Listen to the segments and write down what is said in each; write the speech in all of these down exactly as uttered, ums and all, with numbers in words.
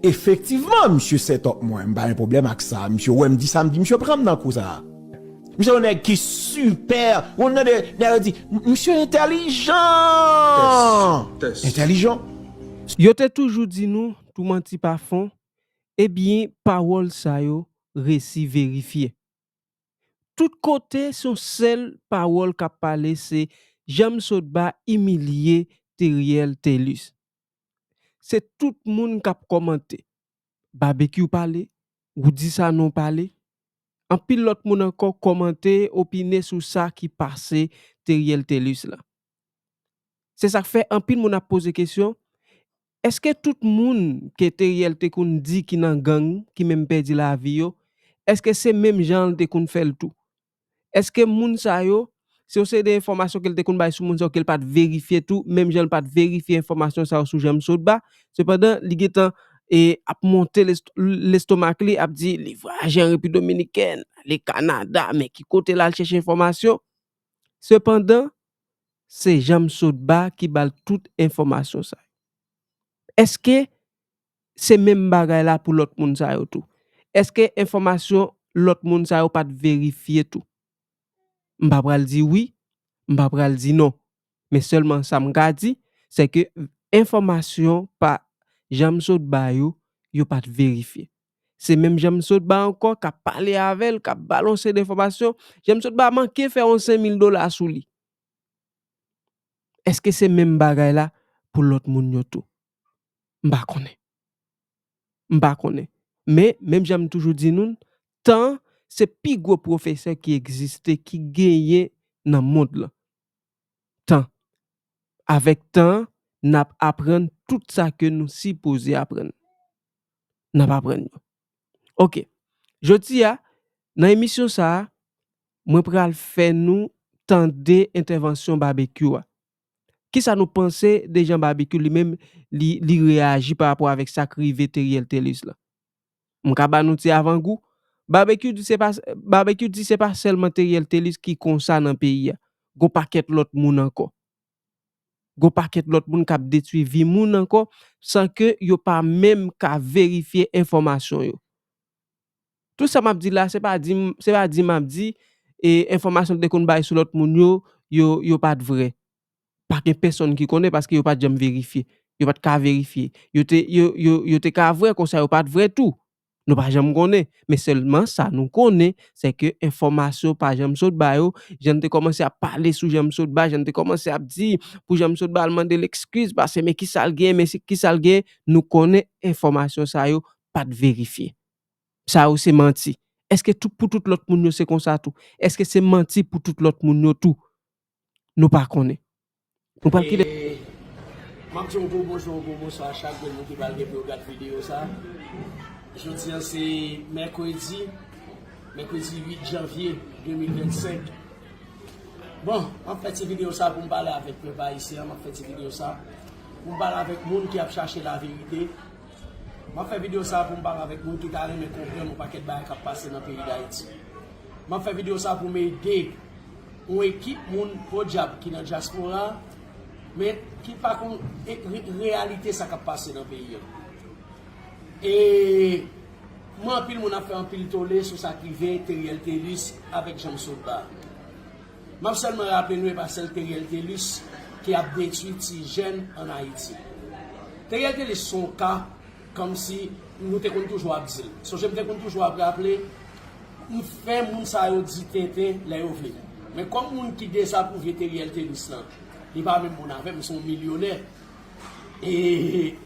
Efektivman, misye set up mwen, m pa gen pwoblèm ak sa. Misye wè m di sa, m di, misye pran m nan kou sa. Misye yon nèg ki sipè. Ou tande, nèg yo di, "M-, misye entèlijan." Tès, tès. Entèlijan. Yo te toujou di nou, tou manti pa fon, ebyen, pawòl sa yo resi verifye. Tout kote, se yon sèl pawòl k ap pale, se Janm Sotba imilye Teriel Telus. Se tout moun k ap kòmante. Babekyou pale, Roudy Sanon pale. Anpil lòt moun ankò kòmante, opine sou sa ki pase Teriel Telus la. Se sa k fè anpil moun ap poze kesyon, èske tout moun ke Teriel te konn di ki nan gang, ki menm pèdi lavi yo, èske se menm jan l te konn fè l tou? Èske moun sa yo, se yon seri de enfòmasyon ke l te konn bay sou moun sa yo ke l pa t verifye tou, menm jan l pa t verifye enfòmasyon sa yo sou Janm Sotba? Sepandan, li gentan, e, ap monte lest-, lestomak li, ap di, li vwayaje an Repiblik Dominikèn, ale Kanada, men ki kote l al chèche enfòmasyon? Sepandan, se Janm Sotba ki ba l tout enfòmasyon sa yo. Èske se menm bagay la pou lòt moun sa yo tou? Èske enfòmasyon lòt moun sa yo pa t verifye tou? M pa pral di wi, m pa pral di non. Men sèlman sa m ka di, se ke enfòmasyon pa Janm Sotba yo, yo pa t verifye. Se menm Janm Sotba ankò k ap pale avè l, k ap ba l yon seri de enfòmasyon. Janm Sotba manke fè yon senk mil dola sou li. Èske se menm bagay la pou lòt moun yo tou? M pa konnen. M pa konnen. Men, menm jan m toujou di nou, tan se pi gwo pwofesè ki egziste, ki genyen nan mond lan. Tan. Avèk tan, n ap aprann tout sa ke nou sipoze aprann. N ap aprann yo. Oke. Jodi a, nan emisyon sa a, mwen pral fè nou tande entèvansyon Babekyou a. Kisa nou panse de jan Babekyou li menm, li, li reyaji pa rapò avèk sa k rive Teriel Telus la? M ka ba nou ti avangou. Babekyou di se pa, Babekyou di se pa sèlman Teriel Telus ki konsa nan peyi a. Gon pakèt lòt moun ankò. Gon pakèt lòt moun k ap detwi vi moun ankò, san ke yo pa menm ka verifye enfòmasyon yo. Tout sa m ap di la, se pa di m, se pa di m ap di, e, enfòmasyon l te konn bay sou lòt moun yo, yo, yo pa t vrè. Pa gen pèsonn ki konnen paske yo pa t janm verifye. Yo pa t ka verifye. Yo te, yo, yo, yo te ka vrè konsa yo pa t vrè tou. Nou pa janm konnen. Men sèlman sa nou konnen, se ke enfòmasyon pa Janm Sotba yo, jan n te kòmanse ap pale sou Janm Sotba, jan n te kòmanse ap di pou Janm Sotba al mande l ekskiz, paske men kisa l gen, men se kisa l gen, nou konnen enfòmasyon sa yo pa t verifye. Sa yo se manti. Èske tout, pou tout lòt moun yo se konsa tou? Èske se manti pou tout lòt moun yo tou? Nou pa konnen. Nou pral kite. E, m ap di yon gwo bonjou, yon gwo bonswa a chak grenn moun ki pral gen pou yo gad videyo sa. Jodi a se mèkredi, mèkredi uit janvye de mil vennsenk. Bon, m ap fè ti videyo sa pou m pale avèk pèp ayisyen an, m ap fè ti videyo sa pou m pale avèk moun ki ap chache laverite. M ap fè videyo sa pou m pale avèk moun ki ta renmen konprann yon pakèt bagay k ap pase nan peyi Dayiti. M ap fè videyo sa pou m ede yon ekip moun podyab ki nan dyaspora, men ki pa konn e, re, reyalite sa k ap pase nan peyi an. E, mwen, anpil moun ap fè anpil tole sou sa k rive Teriel Telus avèk Janm Sotba. M ap sèlman raple nou, e pa sèl Teriel Telus ki ap detwi ti jèn ann Ayiti. Teriel Telus se yon ka kòmsi nou te konn toujou ap di l. Sonje m te konn toujou ap raple, m fè moun sa yo di tenten lè yo vle. Men kòm moun ki dezapwouve Teriel Telus lan, li pa menm moun avè m, se yon milyonè. E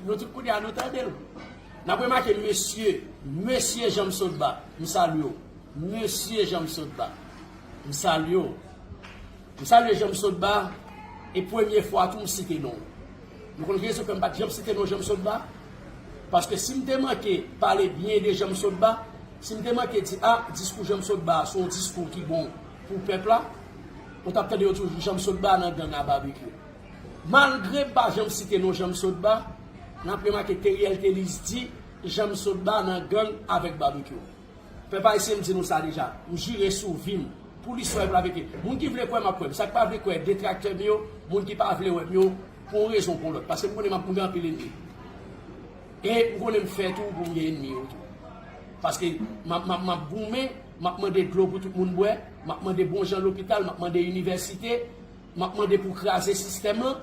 nou tout kounye a nou tande l. N ap remake mesye, mesye Janm Sotba, m salye w. Mesye Janm Sotba, m salye w. M salye Janm Sotba, e premye fwa tou m site non w. Nou konn ki rezon fè m pa t janm site non Janm Sotba? Paske si m te manke pale byen de Janm Sotba, si m te manke di, a, diskou Janm Sotba a se yon diskou ki bon pou pèp la, ou t ap tande yo toujou Janm Sotba nan gang a Babekyou. Malgre m pa janm site non Janm Sotba, n ap remake Teriel Telus di Janm Sotba nan gang avèk Babekyou. Pèp ayisyen, m di nou sa deja, m jire sou vi m, pou listwa e pou lavète. Moun ki vle kwè m ap kwè m, sa k pa vle kwè, detraktè m yo, moun ki pa vle wè m yo, pou yon rezon pou yon lòt, paske m konnen m ap, m gen anpil ènmi. E m konnen m fè tou pou m gen ènmi yo tou. Paske m ap, m ap, m ap goumen, m ap mande dlo pou tout moun bwè, m ap mande bon jan lopital, m ap mande inivèsite, m ap mande pou kraze sistèm lan.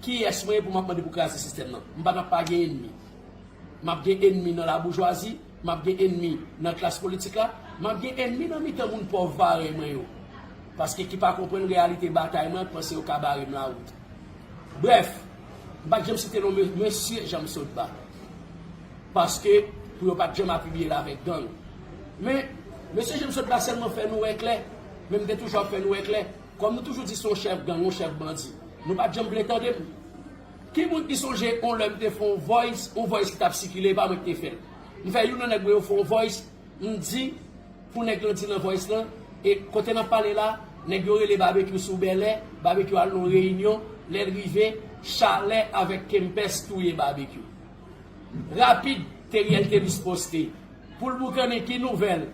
Kiyès mwen ye pou m ap mande pou kraze sistèm lan? M pa t ap pa gen ènmi. M ap gen ènmi nan laboujwazi, m ap gen ènmi nan klas politik la, m ap gen ènmi nan mitan moun pòv parèy mwen yo. Paske ki pa konprann reyalite batay mwen, panse yo ka bare m lawout. Brèf, m pa t janm site non me-, mesye Janm Sotba. Paske pou yo pa t janm atribiye l avèk gang. Men, mesye Janm Sotba sèlman fè nou wè klè, men m te toujou ap fè nou wè klè. Kòm nou toujou di se yon chèf gang, yon chèf bandi, nou pa t janm vle tande m. Ki moun ki sonje yon lè m te fè yon voice, yon voice ki t ap sikile, e pa mwen ki te fè l. M fè youn nan nèg mwen yo fè yon voice, m di pou nèg lan di nan voice lan, e kote n ap pale la, nèg yo rele Babekyou sou Bèlè, Babekyou al nan yon reyinyon, lè l rive, Chalè avèk Kempès touye Babekyou. Rapid, Teriel Thelus poste. Pou l boukannen ki nouvèl?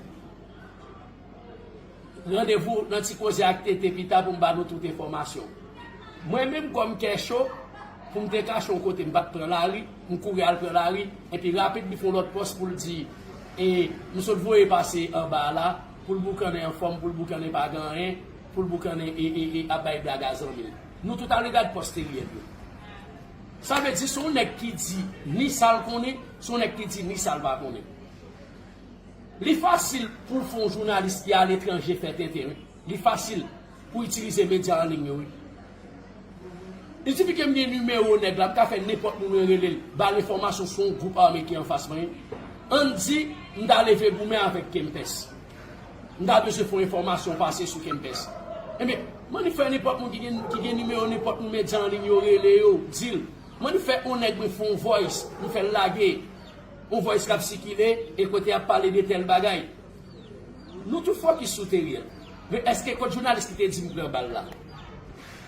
Randevou nan Ti Koze ak Tete pita pou m ba nou tout enfòmasyon. Mwen menm kòm kè cho, pou m te kache yon kote, m pa t pran lari, m kouri al pran lari, epi rapid li fè yon lòt pòs pou l di, e, m sot voye pase anba la, pou l boukannen anfòm, pou l boukannen pa gen anyen, pou l boukannen e, e, e ap bay blag a zanmi l. Nou tout ale gad pòs Teriel yo. Sa vle di se yon nèg ki di ni sa l konnen, se yon nèg ki di ni sa l pa konnen. Li fasil pou w fè yon jounalis ki aletranje fè tenten, wi. Li fasil pou w itilize medya an liy yo, wi. Li sifi ke m gen nimewo nèg la, m ka fè nenpòt moun mwen rele l, ba l enfòmasyon sou yon gwoup ame ki anfas mwen. Ann di, m ta leve goumen avèk Kempès. M ta bezwen fè yon enfòmasyon pase sou Kempès. Ebyen, m annik fè nenpòt moun ki gen, ki gen nimewo nenpòt moun medya an liy yo rele yo, di l. M annik fè yon nèg mwen fè yon voice, m fè l lage. Yon voice k ap sikile, e kote y ap pale de tèl bagay. Nou tout fokis sou Teriel. Men èske kot jounalis ki te di m pran bal la?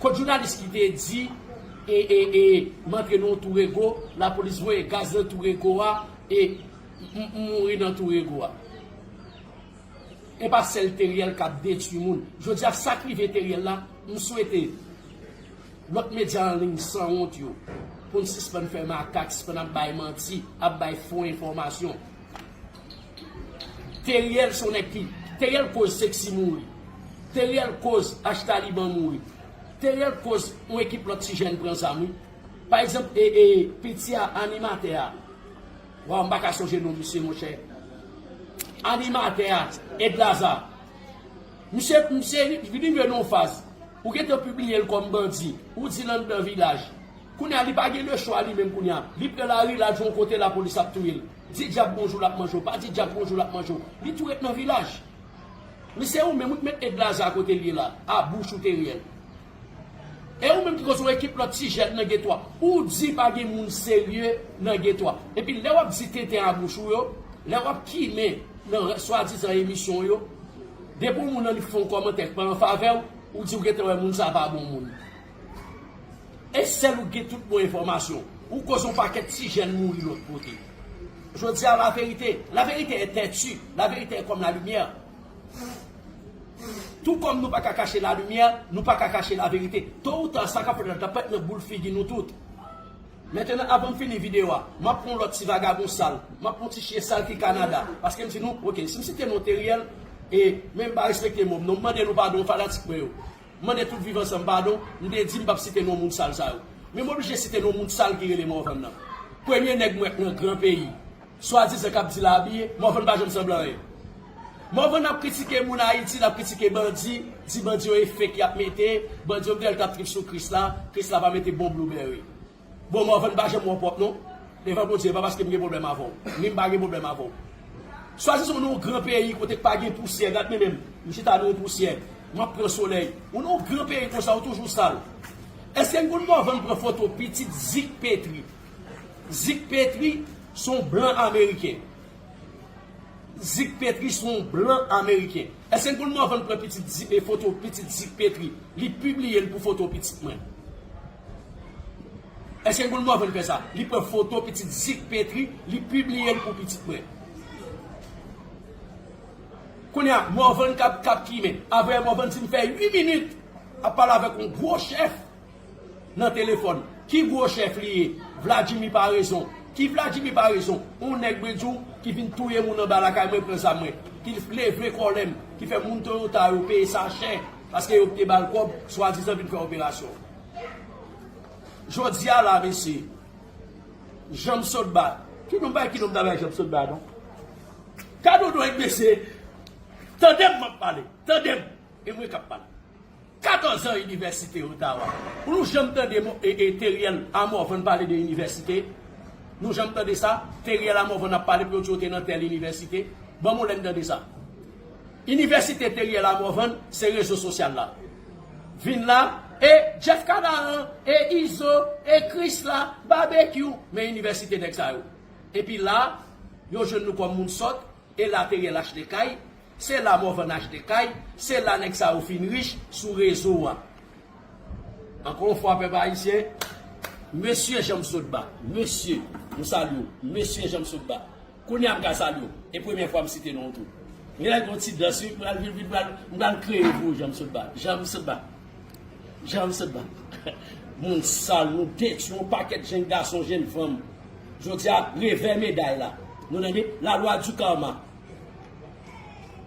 Kot jounalis ki te di, e, e, e, m antre nan yon tou rego, lapolis voye gaz nan tou rego a, e m, m mouri nan tou rego a? E pa sèl Teriel k ap detwi moun. Jodi a, sa k rive Teriel la, m swete lòt medya an liy sanwont yo, pou n sispann fè makak, sispann ap bay manti, ap bay fo enfòmasyon. Teriel se yon nèg ki, Teriel koz Sexy mouri. Teriel koz H Taliban mouri. Teriel koz yon ekip lòt ti jèn pran zam, wi. Pa egzanp, e, e, piti a, animatè a. Waw, m pa ka sonje non misye, monchè. Animatè a, Edlaza. Misye, misye, li, li rive nan yon faz. Ou gentan pibliye l kòm bandi. Ou di l anndan vilaj. Kounye a, li pa gen lechwa li menm kounye a. Li pran lari, l al jwenn yon kote lapolis ap touye l. Di dyab bonjou, l ap manje w. Pa di dyab bonjou, l ap manje w. Li tou ret nan vilaj. Men se ou menm, ou k met Edlaza kote l ye la, a bouch ou Teriel. E ou menm ki koz yon ekip lòt ti jèn nan geto a, ou di pa gen moun serye nan geto a. Epi lè w ap di tenten a bouch ou yo, lè w ap kimen nan swadizan emisyon yo, depi yon moun annik fè yon kòmantè k pa an favè w, ou di w gentan wè moun sa a pa bon moun. E sèl ou gen tout bon enfòmasyon. Ou koz yon pakèt ti jèn mouri lòt kote. Jodi a, la vérité, la vérité est têtue, la vérité est comme la lumière. Tou kòm nou pa ka kache lalimyè, nou pa ka kache laverite. To ou ta, sa k ap fèt la, t ap fèt nan boul figi nou tout. Mentenan, avan m fini videyo a, m ap pran yon lòt ti vagabon sal, m ap pran yon ti chen sal ki Kanada. Paske m di nou, oke, si m site non Teriel, e, men m pa respekte mo m non, m mande nou padon, fanatik mwen yo. M mande tout Viv Ansanm padon, m te di m p ap site non moun sal sa yo. Men m oblije site non moun sal ki rele Morvan nan. Premye nèg m wè k nan gran peyi. Swadizan k ap di l abiye, Morvan pa janm sanble anyen. Morvan ap kritike moun Ayiti, l ap kritike bandi, di bandi yo e fake y ap mete, bandi yo m te wè l t ap trip sou Krisla, Krisla pa mete bon blueberry. Bon, Morvan pa janm wè w pwòp non. Devan Bondye, e pa paske m gen pwoblèm avè w, ni m pa gen pwoblèm avè w. Swadizan nou yon gran peyi kote k pa gen pousyè, gad men men m, m chita nan yon pousyè, m ap pran solèy. Ou nan yon gran peyi konsa, ou toujou sal. Èske n konn Morvan pran foto pitit Zik Petri? Zik Petri se yon blan ameriken. Zik Petri se yon blan ameriken. Èske n konn Morvan pran pitit Zik, e, foto pitit Zik Petri? Li pibliye l pou foto pitit mwen. Èske n konn Morvan fè sa? Li pran foto pitit Zik Petri, li pibliye l pou pitit mwen. Kounye a, Morvan k ap, k ap kimen. Avè Morvan di m fè uit minit ap pale avèk yon gwo chèf nan telefòn. Ki gwo chèf li ye? Vladimir Paraison. Ki Vladjimi pa rezon? Yon nèg mwen di w ki vin touye moun anba lakay mwen, pran zam mwen, ki leve kòlè m, ki fè moun Toyota yo peye sa chè, paske yo te ba l kòb, swadizan vin fè operasyon. Jodi a la, mesye, Janm Sotba. Ki nonm bay, ki nonm ta bay Janm Sotba, non? Gade yon nèg, mesye. Tande m, m ap pale. Tande m. E mwen k ap pale. Katòz an inivèsite Ottawa. Ou nou janm tande mo, e, e, Teriel a Morvan pale de inivèsite? Nou janm tande sa? Teriel a Morvan ap pale pou yo di yo te nan tèl inivèsite. Ban m yon lè n tande sa. Inivèsite Teriel a Morvan, se rezo sosyal la. Vin la, e Jeff Canaran, e Izo, e Krisla, Babekyou, men inivèsite nèg sa yo. Epi la, yo jwenn nou kòm moun sòt, e la Teriel achte kay, se la Morvan achte kay, se la nèg sa yo fin rich sou rezo a. Ankò yon fwa, pèp ayisyen, mesye Janm Sotba, mesye, nou salye w, mesye Janm Sotba. Kounye a m ka salye w, e premyè fwa m site non w tou. Gen lè gen yon ti dans, wi, m pral vin, vin, pral, m pral kreye pou ou, Janm Sotba, Janm Sotba, Janm Sotba. Moun sal, nou detwi yon pakèt jenn gason, jenn fanm. Jodi a, revè meday la. Nou tande, la loi du karma.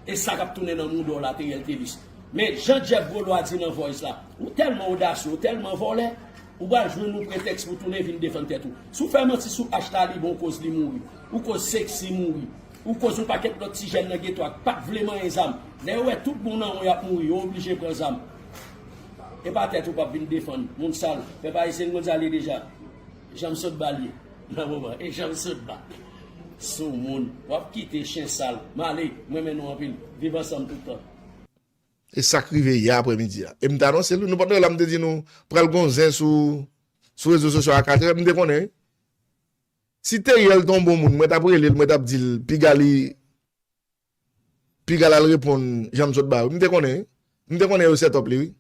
E sa k ap tounen nan mouda w la, Teriel Telis. Men jan Jeff Gaulois di nan Voice la, ou tèlman odasye, ou tèlman vòlè, ou pral jwenn yon pretèks pou tounen vin defann tèt ou. Si w fè manti sou H Talibon, ou koz li mouri. Ou koz Sexy mouri. Ou koz yon pakèt lòt ti jèn nan geto a k pa t vle manyen zam. Lè yo wè tout moun nan won y ap mouri, yo oblije pran zam. E pa tèt ou p ap vin defann. Moun sal, pèp ayisyen, nou konn sa l ye deja. Janm Sotba l ye nan moman. E Janm Sotba. Soumoun. W ap kite chen sal. M ale. M renmen nou anpil. Viv ansanm tout tan. E sa k rive yè aprèmidi a. E m te anonse l, wi. Nou pa t wè la, m te di nou pral gon zen sou, sou rezo sosyo a katrè, m te konnen, wi. Si Teriel te yon bon moun, mwen t ap rele l, mwen t ap di l, piga li, piga l al reponn Janm Sotba, wi. M te konnen, wi. M te konnen yo set up li, wi.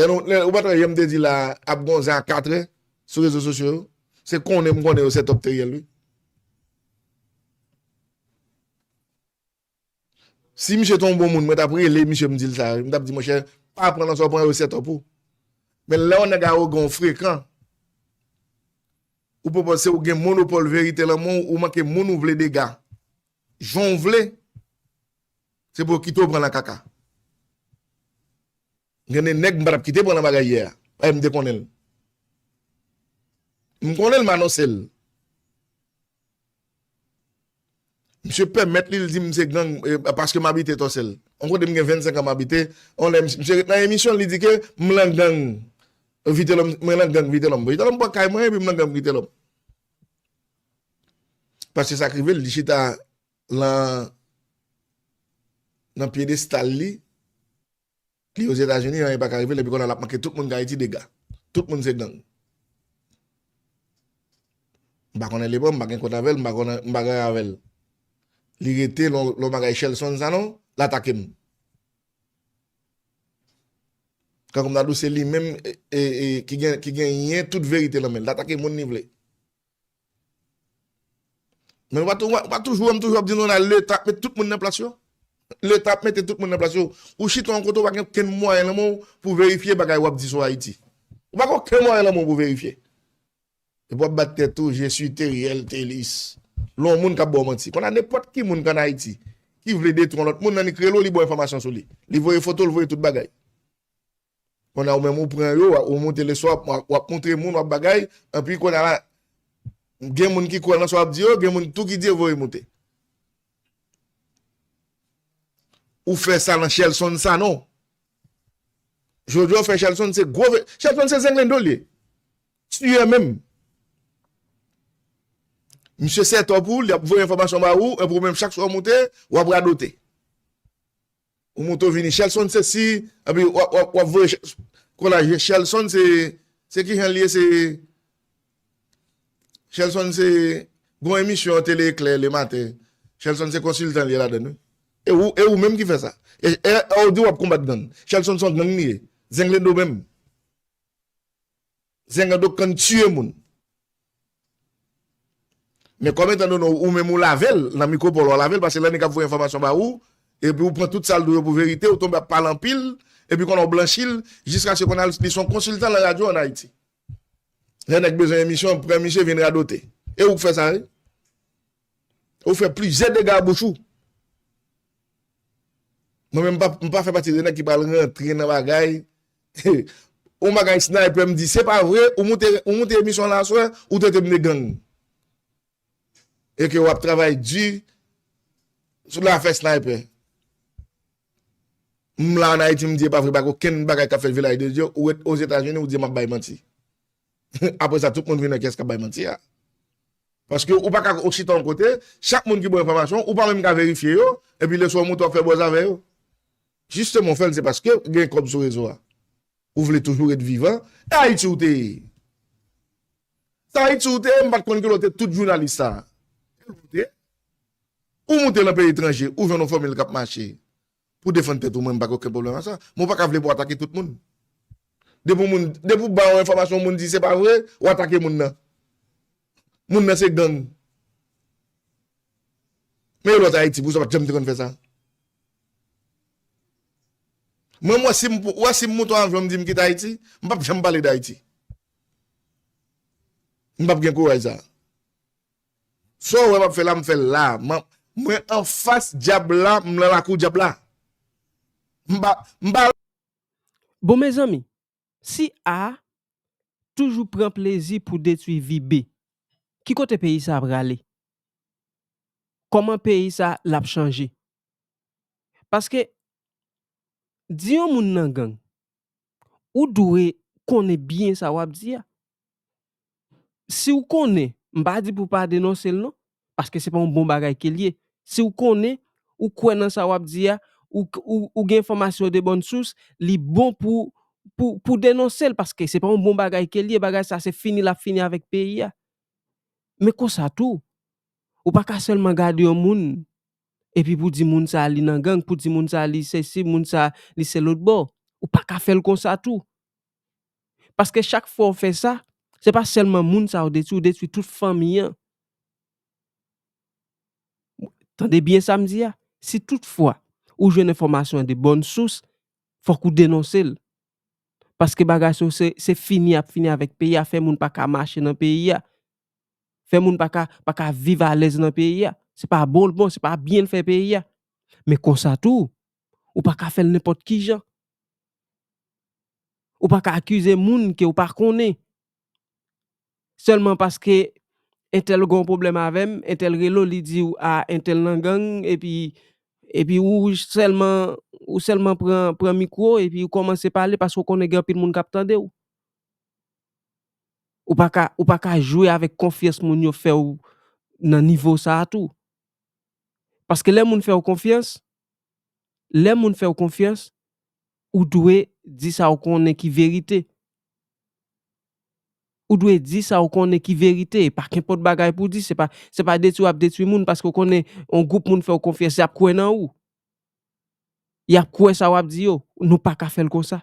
Lè nou, lè, ou pa t wè yè m te di la, ap gon zen a katrè sou rezo sosyo yo. Se konnen m konnen yo set up Teriel, wi. Si misye te yon bon moun, mwen t ap rele misye, m di l sa, wi. M t ap di, monchè, pa pran nan sa w pran yo set up ou. Men lè yon nèg awogan, w frekan, ou poko panse ou gen monopòl verite lan men w, ou manke moun ou vle dega. Jan w vle, se pou yo kite w pran nan kaka. Gen de nèg m pa t ap kite pran nan bagay yè a. Paske m te konnen l. M konnen l, m anonse l. Misye pèmèt li, li di m se gang, e, paske m abite Tòsèl. Yon kote m gen vennsenk an m abite, yon lè misye, misye ret nan emisyon, li di ke m lan gang Vitelòm, mwen lan gang Vitelòm. Vitelòm pran kay mwen, epi m lan gang Vitelòm. Paske sa k rive l, li chita lan, nan pyedestal li, li Ozetazini, anyen pa ka rive l, epi kounye a l ap manke tout moun k Ayiti dega. Tout moun se gang. M pa konnen Lebon, m pa gen kont avè l, m pa konnen, m pa gen avè l. Li rete lon, lon bagay Shelson Sanon, l atake m. Kankou m ta di w se li menm, e, e, e, ki gen, ki genyen tout verite lan men l. L atake moun li vle. Men w pa tou-, w pa toujou wè m toujou ap di nou la, Leta ap met tout moun nan plas yo. Leta ap mete tout moun nan plas yo. Ou chita yon kote, w pa gen okenn mwayen lan men w pou verifye bagay w ap di sou Ayiti. Ou pa gen okenn mwayen lan men w pou verifye. Epi w ap bat tèt ou, je suis Teriel Telis. Lè yon moun k ap ba w manti. Kounye a nenpòt ki moun k ann Ayiti, ki vle detwi yon lòt moun, annik rele w, li ba w enfòmasyon sou li. Li voye foto, li voye tout bagay. Kounye a ou menm ou pran yo, ou monte leswa, w ap, w ap montre moun, w ap bagay, anpi kounye a la, gen moun ki kwè nan sa w ap di yo, gen moun tou ki di yo voye monte. Ou fè sa nan Shelson Sanon. Jodi a w fè Shelson se gwo ve-, Shelson se zenglendo l ye. Tiyè menm. Misye set up ou, li ap voye enfòmasyon ba ou, epi ou menm chak swa w monte, w ap radote. Ou monte w vini, Shelson se si, epi w ap, w ap, w ap voye Sh-, kounye a Shelson se, se ki jan l ye, se, Shelson se, gon emisyon tele eklè lematen, Shelson se konsiltan l ye ladann, wi. E ou, e ou menm ki fè sa. E, e, e ou di w ap konbat gang. Shelson se yon gang li ye. Zenglendo menm. Zenglendo k konn tiye moun. Men kòm etan done ou menm ou lave l, nan mikwo pa w la w lave l, paske l annik ap voye enfòmasyon ba ou, epi ou pran tout sa l di w yo pou verite, ou tonbe ap pale anpil, epi kounye a w blanchi l, jiskaske kounye a li se yon konsiltan lan radyo ann Ayiti. Lè nèg bezwen emisyon, pran misye vin radote. E ou k fè sa, wi. Ou fè plizyè dega a bouch ou. Mwen menm, m pa, m pa fè pati de nèg ki pral rantre nan bagay. Yon bagay sniper, m di, se pa vre, ou moute, ou moute emisyon la aswè, ou trete m de gang. E ke w ap travay di sou lafè sniper. M la ann Ayiti, m di, e pa vre, pa gen okenn bagay k ap fèt Vilaj de Dye, ou ret Ozetazini, ou di, m ap bay manti. Apre sa, tout moun vin nan kès k ap bay manti a. Paske ou pa ka chita yon kote, chak moun ki ba w enfòmasyon, ou pa menm ka verifye yo, epi lè swa w monte w ap fè buzz avè yo. Jisteman, w fè l, se paske gen kòb sou rezo a. Ou vle toujou ret vivan, e Ayiti ou te ye. Se Ayiti ou te ye, m pa t konn ke lè w te tout jounalis sa. Ou te, ou moute nan peyi etranje, ou jwenn yon fòmil k ap mache. Pou defann tèt ou, mwen, m pa gen okenn pwoblèm ak sa. Men w pa ka vle pou w atake tout moun. Depi w moun, depi w ba yon enfòmasyon, moun di se pa vre, w atake moun nan. Moun nan se gang. Men yon lòt Ayiti, pou sa w pa t janm te konn fè sa. Mwen, m wè si m, wè si m moute yon avyon, m di m kite Ayiti, m p ap janm pale d Ayiti. M p ap gen kouraj sa. Sa w wè m ap fè la, m fè l la. Mwen, mwen anfas dyab la, m nan lakou dyab la. M pa, m pa Bon, mezanmi, si A toujou pran plezi pou detwi vi B, ki kote peyi sa a prale? Kòman peyi sa a l ap chanje? Paske, di yon moun nan gang, ou dwe konnen byen sa w ap di a. Si w konnen, m pa di pou w pa denonse l non, paske se pa yon bon bagay ke l ye. Si w konnen, ou kwè nan sa w ap di a, ou, ou, ou gen enfòmasyon de bòn sous, li bon pou, pou, pou denonse l, paske se pa yon bon bagay ke l ye, bagay sa se fini l ap fini avèk peyi a. Men konsa tou, ou pa ka sèlman gade yon moun, epi pou di moun sa li nan gang, pou di moun sa li sesi, moun sa li se lòt bò. Ou pa ka fè l konsa tou. Paske chak fwa w fè sa, se pa sèlman moun sa w detwi, ou detwi tout fanmi an. Tande byen sa m di a, si tout fwa ou jwenn enfòmasyon an de bòn sous, fòk ou denonse l. Paske bagay sa yo se, se fini ap fini avèk peyi a, fè moun pa ka mache nan peyi a. Fè moun pa ka, pa ka viv alèz nan peyi a. Se pa bon l bon, se pa byen l fè peyi a. Men konsa tou, ou pa ka fè l nenpòt ki jan. Ou pa ka akize moun ke w pa konnen. Sèlman paske entèl gen yon pwoblèm avè m, entèl rele w, li di w, a, entèl nan gang, epi, epi ou sèlman, ou sèlman pran, pran mikwo, epi ou kòmanse pale paske w konnen gen anpil moun k ap tande w. Ou pa ka, ou pa ka jwe avèk konfyans moun yo fè w nan nivo sa a tou. Paske lè moun fè w konfyans, lè moun fè w konfyans, ou dwe di sa w konnen ki verite. Ou dwe di sa w konnen ki verite. Pa kenpòt bagay pou w di. Se pa, se pa detwi w ap detwi moun paske w konnen yon gwoup moun fè w konfyans, y ap kwè nan ou. Y ap kwè sa w ap di yo. Nou pa ka fè l konsa.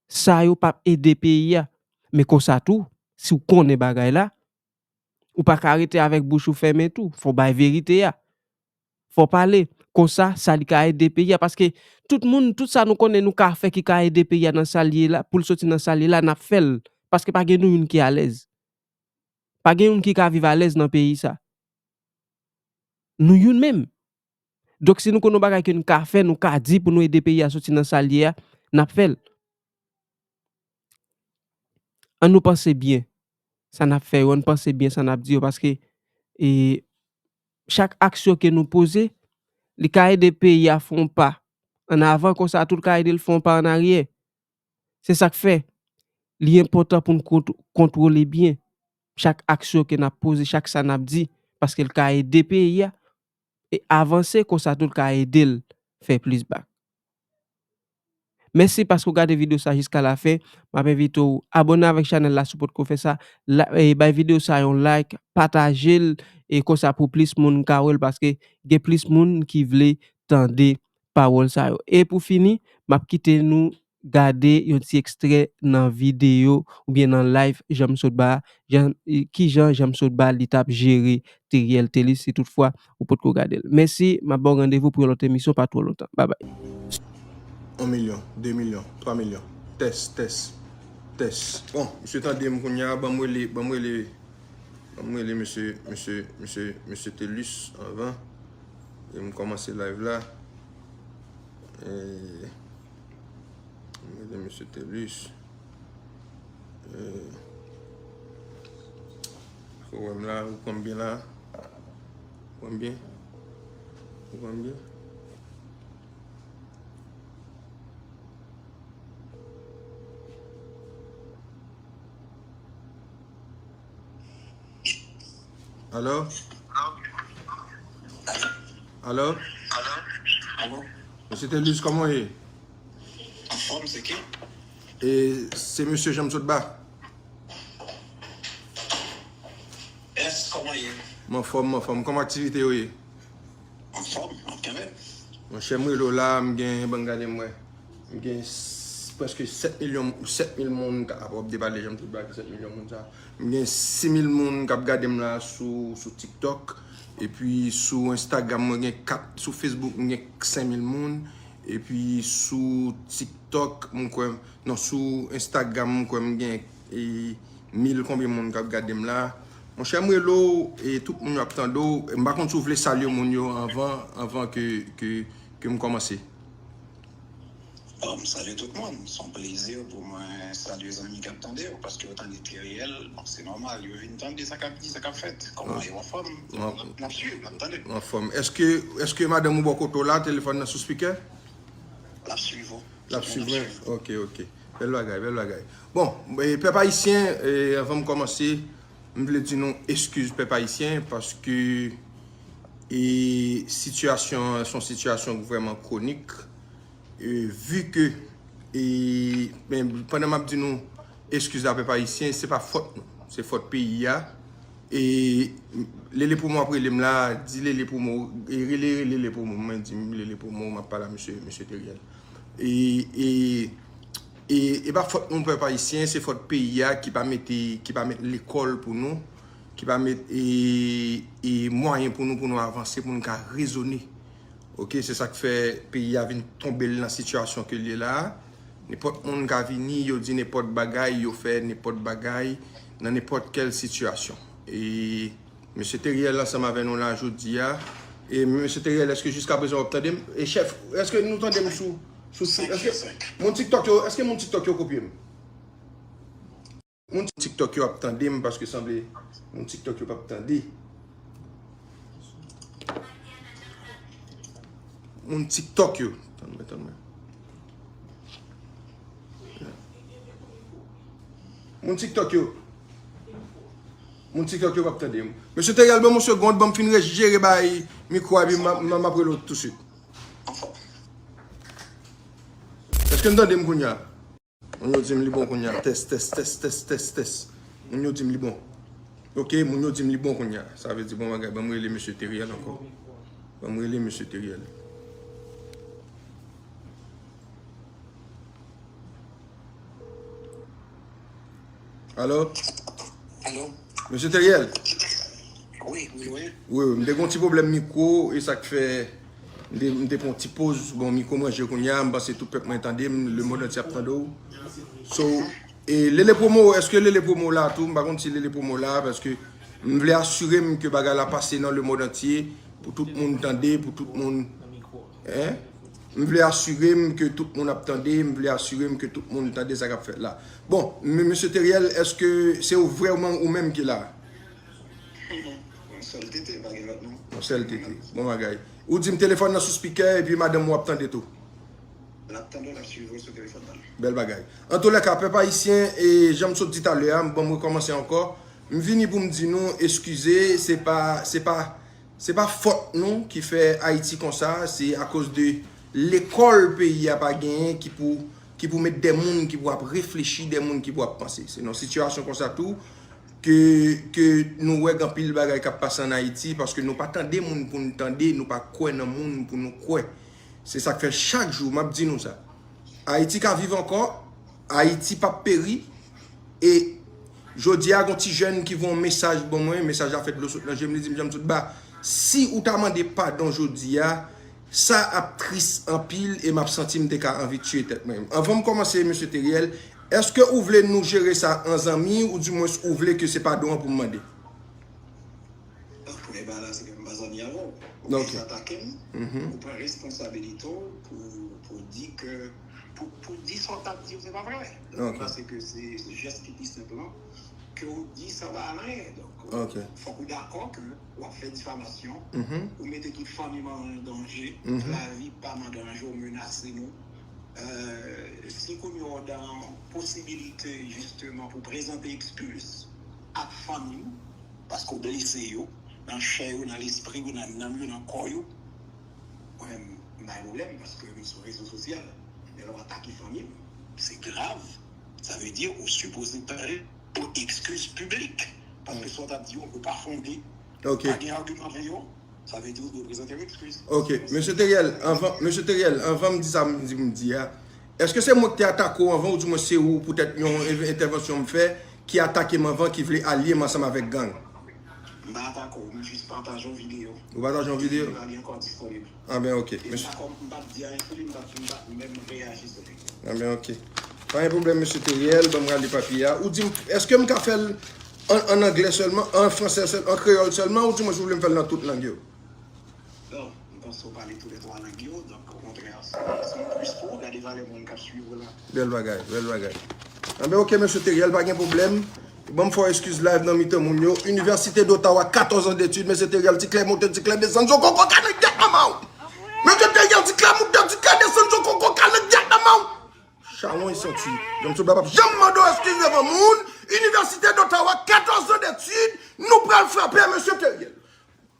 Sa yo p ap ede peyi a. Men konsa tou, si w konnen bagay la, ou pa ka rete avèk bouch ou fèmen tou. Fò w bay verite a. Fò w pale. Konsa, sa li ka ede peyi a. Paske tout moun, tout sa nou konnen nou ka fè ki ka ede peyi a nan sa l ye la, pou l soti nan sa l ye la, n ap fè l. Paske pa gen nou youn ki alèz. Pa gen youn ki ka viv alèz nan peyi sa. Nou youn menm. Donk, si nou konn yon bagay ke n ka fè, nou ka di pou nou ede peyi a soti nan sa l ye a, n ap fè l. Ann nou panse byen sa n ap fè yo, ann panse byen sa n ap di yo, paske, e, chak aksyon ke nou poze, li ka ede peyi a fè yon pa ann avan, konsa tou l ka ede l fè yon pa ann aryè. Se sa k fè, li enpòtan pou n kont-, kontwole byen chak aksyon ke n ap poze, chak sa n ap di, paske l ka ede peyi a e avanse, konsa tou l ka ede l fè plis bak. Mèsi paske w gade videyo sa jiska lafen. M ap envite w abòne avèk chanèl la si w potko fè sa. La, e, bay videyo sa yon like, pataje l, e konsa pou plis moun ka wè l, paske gen plis moun ki vle tande pawòl sa yo. E pou fini, m ap kite nou gade yon ti ekstrè nan videyo oubyen nan live Jean Sotba, Jean, kijan Jean Sotba li t ap jere Teriel Thelus si toutfwa ou potko gade l. Mèsi, m ap ba w randevou pou yon lòt emisyon pa twò lontan. Babay. Yon milyon, de milyon, twa milyon. Tès, tès. Tès. Bon, misye tande m kounye a, ban m rele, ban m rele, ban m rele mesye, mesye, mesye, mesye Telus anvan. E m kòmanse live la. E, ban m rele mesye Telus. E, Ou wè m la, ou konn byen la. Ou wè m byen? Ou wè m byen? Alo? Alo? Alo? Mesye Telus, kòman w ye? Anfòm, se ki? E se mesye Jan m sot ba. Yes, kòman ye? M anfòm, m anfòm. Kòman aktivite yo ye? Anfòm, ap kenbe. Monchè, m rele w la, m gen, ban m gade m wè. M gen s- prèske sèt milyon, sèt mil moun k ap, w ap depale Jan m sot ba ki sèt milyon moun sa. M gen sis mil moun k ap gade m la sou, sou TikTok. Epi sou Instagram, mwen gen kat, sou Facebook, m gen senk mil moun. Epi sou TikTok, m kwè, non, sou Instagram, m kwè m gen, e, mil konbyen moun k ap gade m la. Monchè, m rele w, e tout moun yo ap tande w. M pa konn si w vle salye moun yo anvan, anvan ke, ke, ke m kòmanse. Bon, m salye tout moun. Se yon plezi pou mwen salye zanmi k ap tande w, paske yo tande Teriel, bon, se nòmal, yo vin tande sa k ap di, sa k ap fèt. Kòman yo anfòm? N ap, n ap swiv, n ap tande. Anfòm. Èske, èske madanm ou bò kote w la, telefòn nan sou spikè? L ap swiv ou. L ap swiv mwen? Ok, ok. Bèl bagay, bèl bagay. Bon, e, pèp ayisyen, e, anvan m kòmanse, m vle di nou eskiz pèp ayisyen, paske, e, sitiyasyon an, se yon sitiyasyon ki vrèman kwonik. E, vi ke, e, men, pandan m ap di nou eskiz la, pèp ayisyen, se pa fòt nou, se fòt peyi a. E Lele Promo ap rele m la, di Lele Promo, e rele, rele Lele Promo, mwen di m Lele Promo, m ap pale a mesye, mesye Teriel. E, e, e, e pa fòt nou, pèp ayisyen, se fòt peyi a ki pa mete, ki pa met lekòl pou nou, ki pa met, e, e mwayen pou nou, pou nou avanse, pou nou ka rezone. Ok, se sa k fè peyi a vin tonbe l nan sitiyasyon ke l ye la a. Nenpòt moun ka vini, yo di nenpòt bagay, yo fè nenpòt bagay nan nenpòt kèl sitiyasyon. E mesye Teriel ansanm avè nou la jodi a. E mesye Teriel, èske jiskaprezan w ap tande m? E chèf, èske nou tande m sou, sou, sou, èske moun TikTok yo, èske moun TikTok yo kopye m? Moun TikTok yo ap tande m paske sanble moun TikTok yo p ap tande. Moun TikTok yo. Tann mwen, tann mwen. Moun TikTok yo. Moun TikTok yo p ap tande m. Mesye Teriel, ban m yon segonn, ban m fin rejere bay mikwo a, epi m, m, m ap rele w tousuit. Èske n tande m kounye a? Moun yo di m li bon kounye a. Tès, tès, tès, tès, tès, tès. Moun yo di m li bon. Ok, moun yo di m li bon kounye a. Sa vle di bon bagay. Ban m rele mesye Teriel ankò. Ban m rele mesye Teriel. Alo? Alo? Mesye Teriel? Wi, wi, wi. Wi, wi, m te gen yon ti pwoblèm mikwo, e sa k fè m te, m te pran yon ti poz. Bon, mikwo m ranje kounye a, m panse tout pèp mwen tande m, lemonn antye ap tande w. So, e Lele Promo, èske Lele Promo la tou? M pa konn si Lele Promo la, paske m vle asire m ke bagay la pase nan lemonn antye, pou tout moun tande, pou tout moun, en? M vle asire m ke tout moun ap tande, m vle asire m ke tout moun tande sa k ap fèt la. Bon, m-, mesye Teriel, èske se ou vrèman ou menm ki la? Yon sèl tete, pa gen lòt non. Yon sèl tete. Bon bagay. Ou di m telefòn nan sou spikè epi madanm ou ap tande tou. L ap tande w, l ap swiv ou sou telefòn nan. Bèl bagay. Antoulèka, pèp ayisyen, e jan m sot di talè a, m, bon, m rekòmanse ankò. M vini pou m di nou eskize, se pa, se pa, se pa fòt nou ki fè Ayiti konsa, se akoz de lekòl peyi a pa genyen ki pou, ki pou met de moun ki pou ap reflechi, de moun ki pou ap panse. Se nan sitiyasyon konsa tou ke, ke nou wè gen anpil bagay k ap pase ann Ayiti, paske nou pa tande moun pou n tande, nou pa kwè nan moun pou nou kwè. Se sa k fè chak jou m ap di nou sa. Ayiti ka viv ankò, Ayiti p ap peri, e jodi a, gon ti jèn ki voye yon mesaj ban mwen, mesaj la fè dlo sot nan je m, li di m, Jan m sot ba, si ou ta mande padon jodi a, sa ap tris anpil e m ap santi m te ka anvi tiye tèt mwen. Anvan m kòmanse, mesye Teriel, Èske ou vle nou jere sa an zanmi, oudimwens ou vle ke se padon an pou m mande? Premye bagay la, se ke m pa zanmi avè w. Ou vle atake m, ou pran responsabilite w pou, pou di ke, pou, pou di sa w t ap di yo, se pa vre. Donk, mwen panse ke se, se jès ki pi senp lan, ke w di sa pa anyen. Donk, fòk ou dakò ke w ap fè difamasyon, ou mete tout fanmi m an danje, lavi pa m an danje, w menase nou. Euh, si kounye a w dan posibilite, jisteman, pou prezante eskiz ak fanmi w, paske w blese yo, nan chè yo, nan lespri yo, nan nanm yo, nan kò yo, mwen, m bay pwoblèm, paske m sou rezo sosyal. Men lè w atake fanmi m, se grav. Sa vle di, ou sipoze pale pou eskiz piblik. Paske sa w t ap di yo, yo pa fonde. Ok. Pa gen agiman avè yo. Sa vle di ou dwe prezante yon eskiz. Ok, mesye Teriel, anvan, mesye Teriel, anvan m di sa m di, m di a, èske se mwen ki te atake w anvan, oudimwens se ou, poutèt yon en-, entèvansyon m fè, ki atake m anvan, ki vle alye m ansanm avèk gang? M pa atake w, m jis pataje yon videyo. Ou pataje yon videyo? Videyo a li ankò disponib. Ah ben, ok. E m pa kòm, m pa t di anyen sou li, m pa t, m pa t menm reyaji sou li. Ah ben, ok. Pa gen pwoblèm, mesye Teriel, ban m rale papye a. Ou di m, èske m ka fè l an, an anglè sèlman, an fransè sèl, an kreyòl sèlman, oudimwens ou vle m fè l nan tout lang yo? Non, m panse w pale tou lè twa lang yo, donk, okontrè, se, se yon plis pou ou, gade valè moun k ap swiv ou la. Bèl bagay, bèl bagay. Anben, ok, mesye Teriel, pa gen pwoblèm. Ban m fè w eskiz live nan mitan moun yo. Université d'Ottawa, quatorze ans d'études, mesye Teriel, ti klè monte, ti klè desann, zo koko ka nan gyèt manman w. Mesye Teriel, ti klè monte, ti klè desann, zo koko ka nan gyèt manman w. Chawony santi. Janm sot ba p ap janm mande w eskiz devan moun. Université d'Ottawa, quatorze ans d'études, nou pral frape mesye Teriel.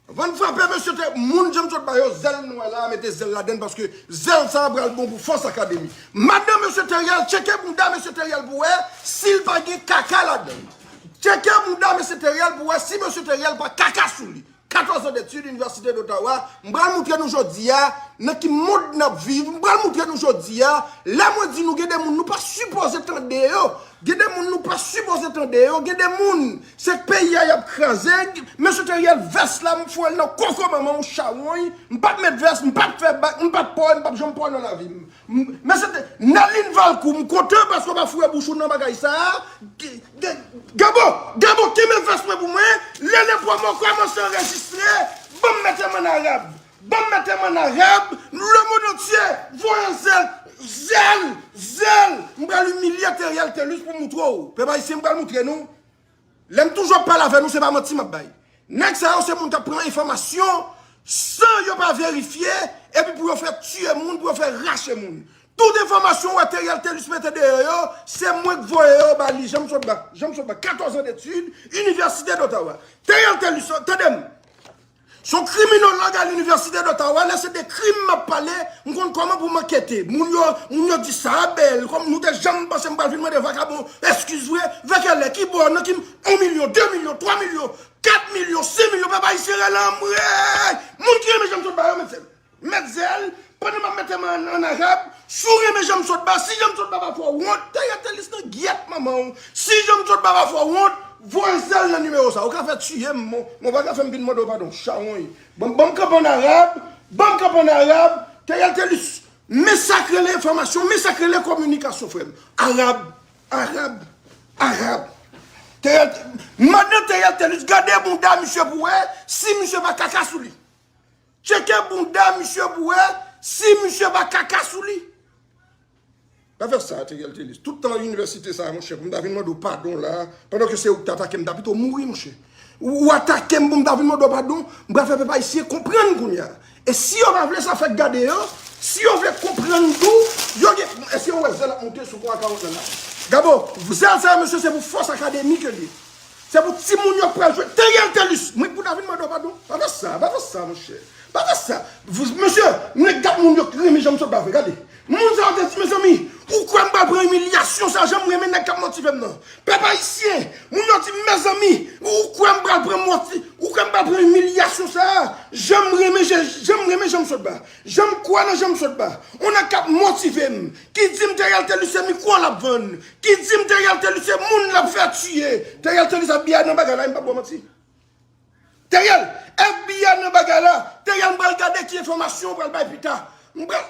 Anvan n frape mesye Teriel, moun Janm sot ba yo, zèl nou wè la, mete zèl ladann paske zèl sa a pral bon pou Fòs Akademi. Madanm mesye Teriel, tcheke bounda mesye Teriel pou wè si l pa gen kaka ladann. Tcheke bounda mesye Teriel pou wè si mesye Teriel pa kaka sou li. Quatorze ans d'études, Université d'Ottawa. M pral moutre nou jodi a nan ki mond n ap viv. M pral moutre nou jodi a. Lè mwen di nou gen de moun nou pa sipoze tande yo. Gen de moun nou pa sipoze tande yo. Gen de moun, se peyi a y ap kraze. Mesye Teriel, vès la, m foure l nan koko manman w, chawony. M p ap met vès, m p ap fè bak, m p ap pòy, m p ap janm pòy nan lavi m. M-, mesye Te-, Nerline Valcourt, m kontan paske w pa foure bouch ou nan bagay sa a. Ge-, ge-, Gabo, Gabo, kenbe vès mwen pou mwen. Lele Promo kòmanse anrejistre. Ban m mete m an arab. Ban m mete m an arab. Le monde entier, voye zèl, zèl, zèl. M pral imilye Teriel Thelus pou moutre w. Pèp ayisyen, m pral moutre nou. Lè m toujou ap pale avè nou, se pa manti m ap bay. Nèg sa yo se moun k ap pran enfòmasyon san yo pa verifye, epi pou yo fè tiye moun, pou yo fè rache moun. Tout enfòmasyon ou wè Teriel Thelus mete deyò yo, se mwen k voye yo ba li. Janm sot ba, Janm sot ba, quatorze ans d'études, Université d'Ottawa. Teriel Thelus, tande m. Se yon kriminològ a l'Université d'Ottawa, lè se de krim m ap pale, m konn kòman pou m ankete. Moun yo, moun yo di sa a bèl, kòm nou te janm panse m pral vin mande vakabon eskiz vre, vèkèlè, ki bò, nan ki, yon milyon, de milyon, twa milyon, kat milyon, sis milyon, pèp ayisyen rele anmwey! Moun ki renmen Janm sot ba yo, met zèl. Met zèl, pandan m ap mete m an, an arab, si w renmen Janm sot ba, si Janm sot ba pa fè w wont, Teriel Thelus nan gyèt manman w. Si Janm sot ba pa fè w wont, voye zèl nan nimewo sa. Ou ka fè tiye m, mon, mon pa ka fè m vin mande w padon, chawony. Ban, ban m kanpe an arab, ban m kanpe an arab, Teriel Thelus, men sa k rele enfòmasyon, men sa k rele kominikasyon, frè m. Arab, arab, arab. Teriel, madan Teriel Thelus, gade bounda misye pou wè si misye pa kaka sou li. Tcheke bounda misye pou wè si misye pa kaka sou li. Pa fè sa, Teriel Thelus. Tout tan inivèsite sa a, monchè, pou m ta vin mande w padon la, pandan ke se ou ki t atake m, m ta pito mouri, monchè. Ou, ou atake m pou m ta vin mande w padon, m pral fè pèp ayisyen konprann kounye a. E si yo pa vle sa fèk gade yo, si yo vle konprann tou, yo gen, èske yo wè zèl ap monte sou kwa kawòt lan la? Gabo, zèl sa yo, mesye, se pou Fòs Akademi ke l ye. Se pou timoun yo k pral jwe. Teriel Thelus, mwen pou ta vin mande w padon. Pa fè sa, pa fè sa, monchè. Pa fè sa. Mesye, nèg gad moun yo k renmen Janm sot ba vre, gade. Moun sa yo te di, mezanmi, ou kwè m pral pran imilyasyon sa, jan m renmen nèg k ap motive m nan. Pèp ayisyen, moun yo di, mezanmi, ou kwè m pral pran moti-, ou kwè m pral pran imilyasyon sa, jan m renmen, jan m renmen Janm sot ba. Jan m kwè nan Janm sot ba. On nèg k ap motive m, ki di m Teriel Thelus se mikwo l ap vann, ki di m Teriel Thelus se moun l ap fè tiye. Teriel Thelus ap biye nan bagay la, m p ap ba w manti. Teriel, F B I nan bagay la. Teriel, m pral gade ki enfòmasyon ou pral bay pita. M pral,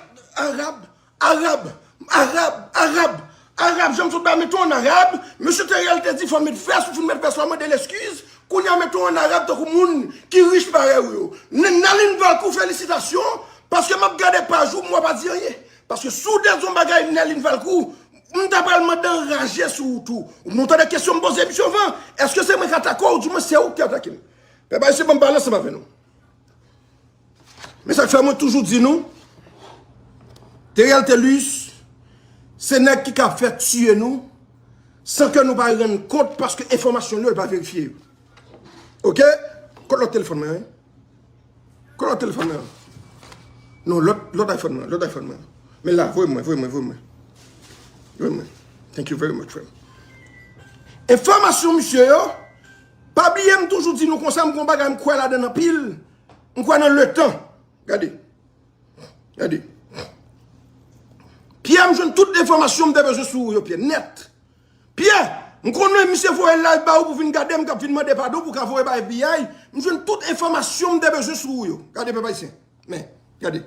arab, arab, arab, arab. Arab, jan m sot bay, mete w an Arab. Mesye Teriel te di fò w met vès, ou fin met vès la, mande l eskiz. Kounye a mete w an Arab tankou moun ki rich parèy ou yo. N-, Nerline Valcourt, felisitasyon, paske m ap gade paj ou, m wè w pa di anyen. Paske si w te di yon bagay Nerline Valcourt, m ta pral mande anraje sou ou tou. Nou tande kesyon m poze misye anvan, èske se mwen k atake w, oudimwen se ou ki atake m? Pèp ayisyen, ban m pale ansanm avè nou. Men sa k fè mwen toujou di nou, Teriel Thelus, se nèg ki ka fè tiye nou, san ke nou pa rann kont, paske enfòmasyon li yo, li pa verifye yo. Oke? Kot lòt telefòn mwen an? Kot lòt telefòn mwen an? Non, lòt, lòt iPhone mwen, lòt iPhone mwen. Men la, voye mwen, voye mwen, voye mwen. Voye mwen. Thank you very much, frè m. Enfòmasyon misye yo, pa bliye m toujou di nou konsa, m gon bagay m kwè ladan l anpil. M kwè nan letan. Gade. Gade. Pyè, m jwenn tout enfòmasyon m te bezwen sou ou yo, Pyè, nèt. Pyè, m konnen misye voye live ba ou pou vin gade m, k ap vin mande padon, pou ka voye ba F B I. M jwenn tout enfòmasyon m te bezwen sou ou yo. Gade, pèp ayisyen. Men, gade.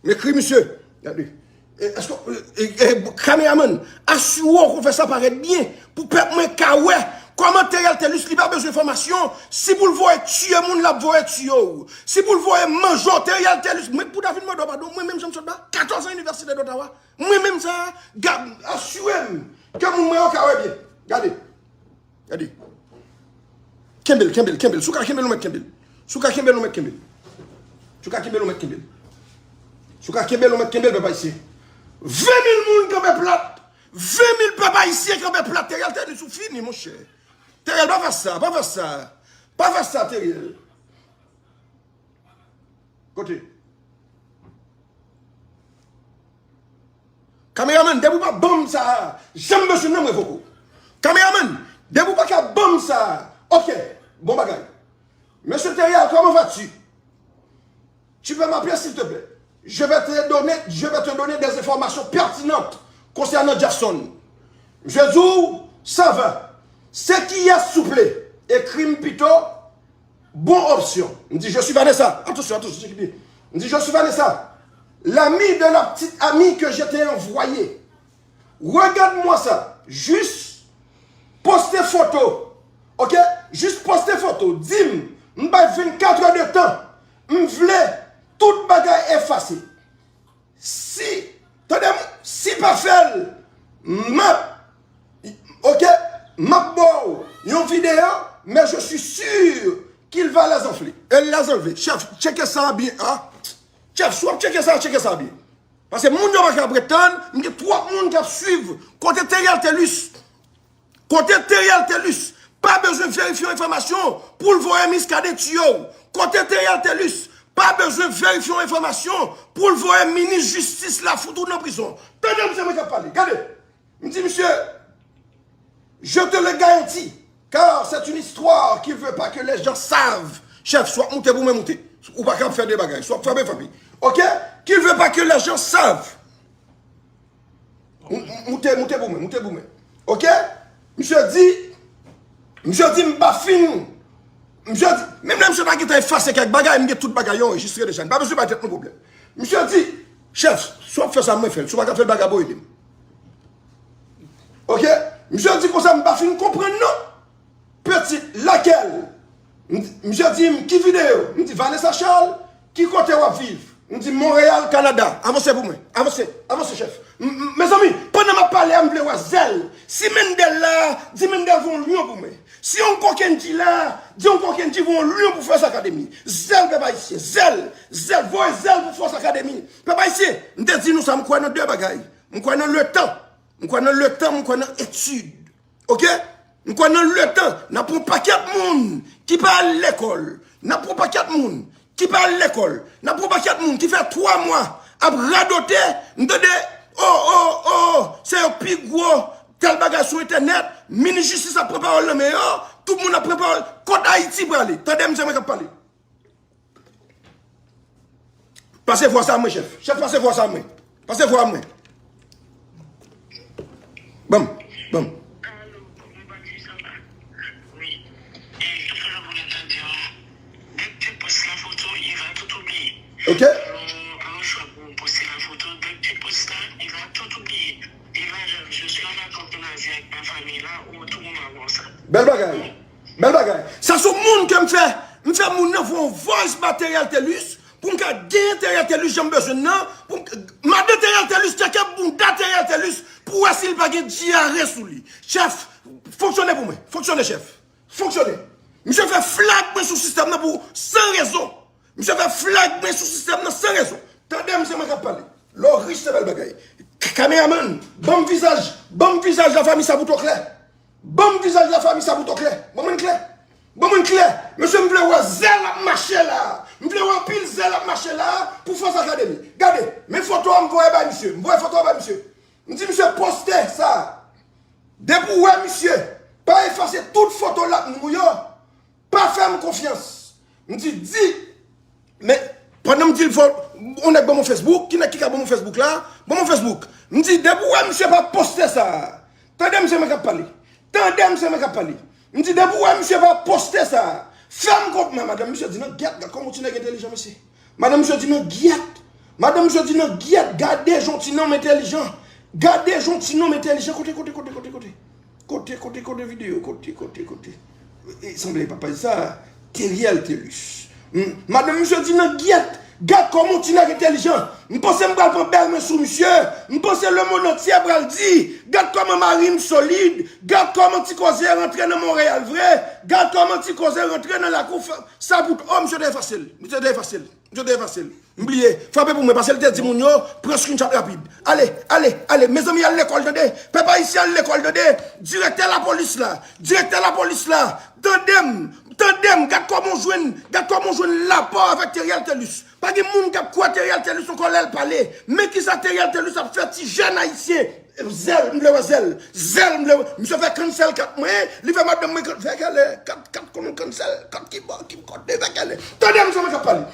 M ekri misye. Gade. E, èske, e, e, e, kameramann, asire w ke w fè sa parèt byen pou pèp mwen ka wè kòman Teriel Thelus li pa bezwen enfòmasyon. Si pou l voye tiye moun, l ap voye tiye w. Si pou l voye manje w, Teriel Thelus, mwen pou ta vin mande w padon, mwen menm jan m sot ba katòz an Inivèsite d'Ottawa, mwen menm sa, gad, asire m ke moun mwen yo ka wè byen. Gade. Gade. Kenbe l, kenbe l, kenbe l. Si w ka kenbe l, ou mèt kenbe l. Si w ka kenbe l, ou mèt kenbe l. Si w ka kenbe l, ou mèt kenbe l. Si w ka kenbe l, ou mèt kenbe l, pèp ayisyen. Ven mil moun kanpe plat. Ven mil pèp ayisyen kanpe plat. Teriel Thelus, ou fini, monchè. Teriel, pa fè sa, pa fè sa. Pa fè sa, Teriel. Kote? Kameramann, depi w pa ban m sa a, jan m bezwen nan m revoke w. Kameramann, depi w pa ka ban m sa a, oke, bon bagay. Monsieur Teriel, comment vas-tu? Tu peux m'appeler, s'il te plaît. Je vais te donner, je vais te donner des informations pertinentes concernant Jackson. Misye di w, ça va. C'est qui est, souple? Ekri m pito. Bon option. M di, je suis Vanessa. Attention, attention, check bien. M di, je suis Vanessa, l'ami de la petite amie que je t'ai envoyé. Regarde-moi ça. Juste poste foto. Ok? Juste poste foto. Di m, m bay vennkat è de tan. M vle tout bagay efase. Si, tande m, si pa fè l, m ap, ok, m ap ba w yon videyo, men je suis sûr qu'il va les enfler. El les enlever. Chèf, tcheke sa byen, a. Chèf, si w ap tcheke sa, tcheke sa byen. Paske moun yo pa ka pretann, m gen twòp moun k ap swiv. Kote Teriel Thelus? Kote Teriel Thelus pa bezwen verifye yon enfòmasyon pou l voye Muscadin tiye w. Kote Teriel Thelus pa bezwen verifye yon enfòmasyon pou l voye minis jistis la fout ou nan prizon. Tande m, se mwen k ap pale. Gade. M di, misye, je te le garantis, car c'est une histoire qu'il veut pas que les gens savent. Chèf, si w ap moute pou mwen, moute. Ou pa ka ap fè de bagay. Si w ap frape, frape. Ok? Qu'il veut pas que les gens savent. M-, m-, moute, moute pou mwen, moute pou mwen. Ok? Misye di, misye di m pa fin. Misye di, menm lè misye ta gentan efase kèk bagay, m gen tout bagay yo anrejistre deja. M pa bezwen bay tèt nou pwoblèm. Misye di, chèf, si w ap fè sa, mwen fè l. Si w pa ka fè l, bagay bo ede m. Ok? Misye di konsa, m pa fin konprann non. Petit, laquelle? M di, misye di m, ki videyo? M di, Vanessa Charles, ki kote w ap viv? M di, Montréal, Canada. Avanse pou mwen. Avanse. Avanse, chèf. M, m, mezanmi, pandan m ap pale a, m vle wè zèl. Si Mendel la, di Mendel voye yon lyon pou mwen. Si yon kokenji la, di yon kokenji voye yon lyon pou Fòs Akademi. Zèl pèp ayisyen. Zèl. Zèl. Voye zèl pou Fòs Akademi. Pèp ayisyen, m te di nou sa, m kwè nan de bagay. M kwè nan letan. M kwè nan letan, m kwè nan etid. Ok? M kwè nan letan, n ap pran pakèt moun ki pa al lekòl. N ap pran pakèt moun ki pa al lekòl. N ap pran pakèt moun ki fè twa mwa ap radote, m tande, o, o, o, se yo pi gwo tèl bagay sou entènèt, minis jistis ap pran pawòl nan men yo, tout moun ap pran pawòl. Kot Ayiti prale? Tande m, se mwen k ap pale. Pase vwa sa mwen, chèf. Chèf, pase vwa sa mwen. Pase vwa mwen. Ban m, ban m. Alo, kòman vas-tu, ça va? Wi. E, tout sa pou lè tande an. Dès que tu postes la photo, il va tout oublier. Ok. Alò, alò, chwa pou poste la photo. Dès que tu postes ça, il va tout oublier. Il va, je, je suis en vacances. Bèl bagay. Bèl bagay. Sa se yon moun ke m fè, m fè moun nan voye yon voice ba Theriel Thelus, pou m ka genyen Theriel Thelus jan m bezwen l nan, pou m, madan Theriel Thelus tcheke bounda Theriel Thelus pou wè si l pa gen dyare sou li. Chèf, fonksyone pou mwen. Fonksyone, chèf. Fonksyone. Misye fè flag mwen sou sistèm nan pou san rezon. Misye fè flag mwen sou sistèm nan san rezon. Tande m, se mwen k ap pale. Lè w rich, se bèl bagay. K- Kameramann, ban m vizaj, ban m vizaj lafanmi Saputo klè. Ban m vizaj lafanmi Saputo klè. Ban mwen klè. Ban mwen klè. Mesye, m vle wè zèl ap mache la. M vle wè anpil zèl ap mache la pou Fòs Akademi. Gade, men foto a m voye bay misye. M voye foto a bay misye. M di misye poste sa. Depi w wè misye, pa efase tout foto l ap nou yo. Pa fè m konfyans. M di, di. Men, pandan m di l fò, yon nèg ban m yon Facebook, ki nèg ki ka ban m yon Facebook la? Ban m yon Facebook. M di, depi w wè misye pa poste sa. Tande m, se mwen k ap pale. Tande m, se mwen k ap pale. M di, depi w wè misye pa poste sa. Fè m konprann, madanm, misye di nan gyèt, gad kòman yon ti nèg entèlijan, mesye. Madanm, misye di nan gyèt. Madanm, misye di nan gyèt, gade jan yon ti nonm entèlijan. Gade jan yon ti nonm entèlijan, kote, kote, kote, kote, kote. Kote, kote, kote videyo, kote, kote, kote. E, sanble pa paj sa, Theriel Thelus. Hmm, madanm misye di nan gyèt, gad kòman yon ti nèg entèlijan. M panse m pral pran bèl mwen sou misye. M panse lemonn antye pral di, gad kòman mari m solid. Gad kòman ti koze rantre nan Monreyal vre. Gad kòman ti koze rantre nan lakou Saputo. Oh, misye te efase l. Misye te efase l. Misye te efase l. M bliye. Frape pou mwen, paske l te di moun yo, pran screenshot rapid. Ale, ale, ale. Mezanmi, al lekòl, tande. Pèp ayisyen, al lekòl, tande. Direktè lapolis la. Direktè lapolis la. Tande m. Tande m. Gad kòman w jwenn, gad kòman w jwenn lapò avèk Theriel Thelus. Pa gen moun k ap kwè Theriel Thelus ankò lè l pale. Men kisa Theriel Thelus ap fè ti jèn ayisyen. Zèl, m vle wè zèl. Zèl, m vle wè. Misye fè cancel kat mwen. Li fè madanm mwen can- vèkèlè. Kat, kat konn cancel. Kat ki bò, ki kote vèkèlè. Tande m, se mwen k ap pale.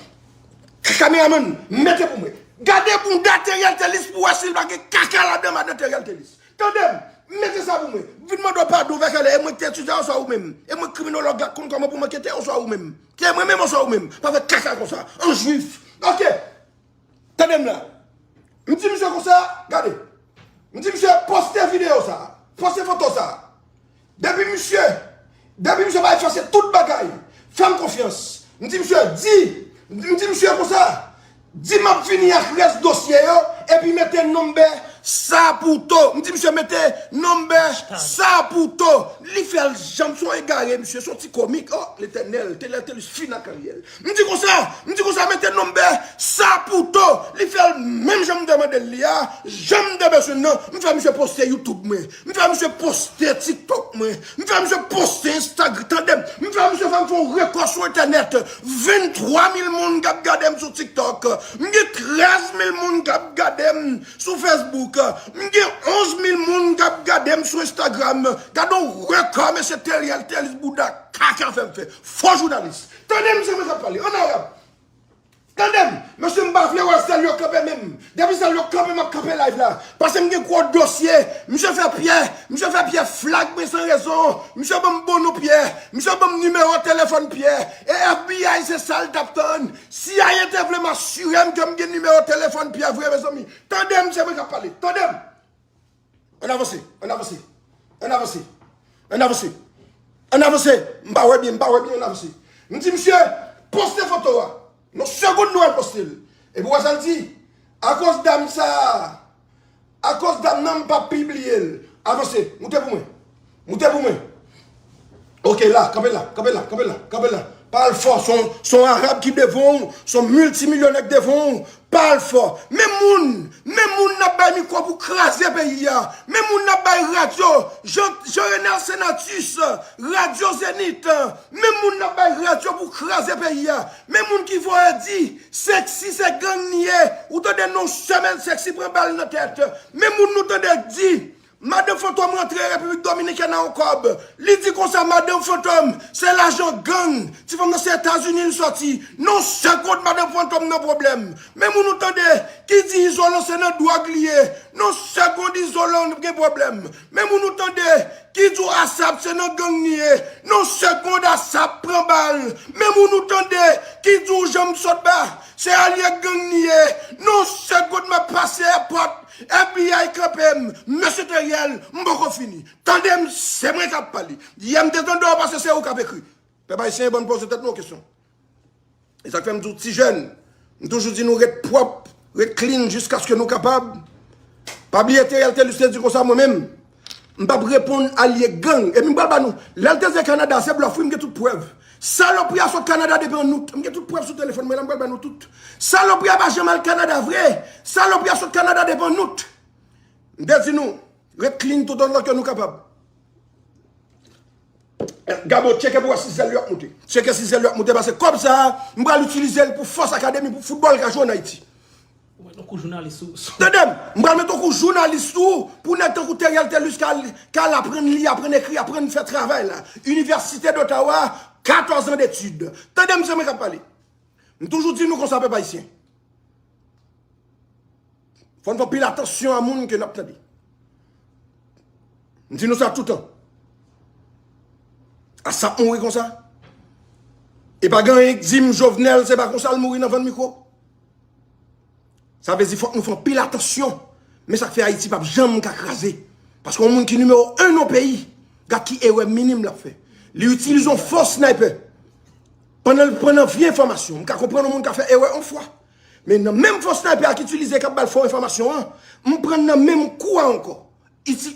Kameramann, mete pou mwen. Gade bounda Theriel Thelus pou wè si l pa gen kaka ladan madan Theriel Thelus. Tande m, mete sa pou mwen. Vin mande w padon vèkèlè, e mwen ki te etidyan oswa ou menm? E mwen ki kriminolog la k konn kòman pou m ankete oswa ou menm? Se mwen menm oswa ou menm? Pa fè kaka konsa. An jwif. Ok. Tande m la. M di misye konsa, gade. M di misye poste videyo sa. Poste foto sa. Depi misye, depi misye pa efase tout bagay, fè m konfyans. M di misye, di, m di misye konsa, di m ap vini ak rès dosye yo, epi mete nonbe Saputo. M di misye mete nonbe Saputo. Li fè l janm son egare, misye, son ti komik. Oh, Letènèl, Theriel Thelus fin ak karyè l. M di konsa, m di konsa, mete nonbe Saputo. Li fè l menm jan m te mande l li a, jan m te bezwen nan. M fè misye poste YouTube mwen. M fè misye poste TikTok mwen. M fè misye poste Instagram. Tande m. M fè misye fè m fè yon rekò sou entènèt. Venntwa mil moun k ap gade m sou TikTok. M gen trèz mil moun k ap gade m sou Facebook. M gen onz mil moun k ap gade m sou Instagram. Gade yon rekò mesye Theriel Thelus bouda kaka fè m fè. Fo jounalis. Tande m, se mwen k ap pale. An arab. Tande m, mesye, m pa vle wè zèl yo kanpe menm. Depi zèl yo kanpe, m ap kanpe live la. Paske m gen gwo dosye. Misye fè pyè, misye fè pyè flag mwen san rezon. Misye ban m bon non pyè. Misye ban m nimewo telefòn pyè. E FBI se sa l t ap tann. CIA te vle m asire m ke m gen nimewo telefòn pyè vre, mezanmi. Tande m, se mwen k ap pale. Tande m. Ann avanse, ann avanse, ann avanse, ann avanse, ann avanse. M pa wè byen, m pa wè byen, ann avanse. M di misye, poste foto a. Nan segonn nou al poste l. Epi w wè sa l di, akoz dam sa a, akoz dam nan m p ap pibliye l. Avanse, moute pou mwen. Moute pou mwen. Ok, la, kanpe la, kanpe la, kanpe la, kanpe la. Pa al fò, se yon, se yon Arab ki devan w, se yon miltimilyonè k devan w. Pa al fò. Men moun, men moun n ap bay mikwo pou kraze peyi a. Men moun n ap bay radyo, Jean, Jean Renel Senatus, radyo Zenith. Men moun n ap bay radyo pou kraze peyi a. Men moun ki voye di, Sexy se gang li ye. Ou tande non semèn Sexy pran bal nan tèt. Men moun nou tande di, Madan Fantom rantre Repiblik Dominikèn a yon kòb. Li di konsa, Madan Fantom, se lajan gang. Ti fanm nan se Etazini l sòti. Non segonn, Madan Fantom nan pwoblèm. Men moun ou tande ki di Izo Lan se nan dwòg li ye. Non segonn, Izo Lan gen pwoblèm. Men moun ou tande ki di w Asap se nan gang li ye. Non segonn, Asap pran bal. Men moun ou tande ki di w Janm Sotba Se alye gang li ye. Non, se goud m ap pase èpòt, F B I kanpe m. Mesye Teriel, m poko fini. Tande m, se mwen k ap pale. Yè m te tande w pase se ou k ap ekri. Pèp ayisyen, bann poze tèt nou kesyon. E sa k fè m di w ti jèn, m toujou di nou ret pwòp, ret clean jiskaske nou kapab. Pa bliye Teriel Telus te di konsa mwen menm, m p ap reponn alye gang. Epi m pral ba nou, lè l te di Kanada, se blòf wi, m gen tout prèv. Salopri a sot Kanada depi an out. M gen tout prèv sou telefòn mwen la, m pral ba nou tout. Salopri a pa janm al Kanada vre. Salopri a sot Kanada depi an out. M te di nou, ret clean toutotan ke nou kapab. Gabo, tcheke pou wè si zèl yo ap moute. Tcheke si zèl yo ap moute, paske kòb sa a, m pral itilize l pou fòs akademi, pou foutbòl ka jwe ann Ayiti. Ou mete yon kou jounalis sou, sou Tande m, m pral mete yon kou jounalis sou, pou nèg tankou Teriel Telus ka, ka al aprann li, aprann ekri, aprann fè travay la. Université d'Ottawa, katòz an detid. Tande m, se mwen k ap pale. M toujou di nou konsa, pèp ayisyen. Fò n fè anpil atansyon a moun ke n ap tande. M di nou sa toutan. Asap mouri konsa. E pa gen anyen k di m Jovenel, se pa konsa l mouri nan vann mikwo. Sa vle di fòk nou fè anpil atansyon. Men sa k fè Ayiti p ap janm ka kraze. Paske yon moun ki nimewo en nan peyi, gad ki erè minim l ap fè. Li itilize yon fo sniper. Pandan l pran nan vye enfòmasyon, m ka konprann yon moun ka fè erè yon fwa. Men nan menm fo sniper a k itilize k ap ba l fo enfòmasyon an, m pran nan menm kou a ankò. Iti,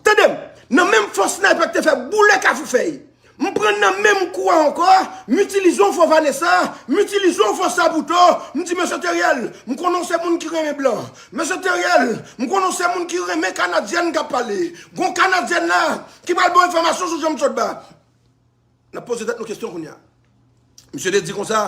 tande m, nan menm fo sniper k te fè boule Kafou Fèy, m pran nan menm kou a ankò, m itilize yon fo Vanessa, m itilize yon fo Sabuto, m di, mesye Teriel, m konnen w se moun ki renmen blan. Mesye Teriel, m konnen w se moun ki renmen Kanadyèn k ap pale. Gon Kanadyèn la ki pral ba w enfòmasyon sou Jean Claude Ba. N ap poze tèt nou kesyon kounye a. Misye te di konsa,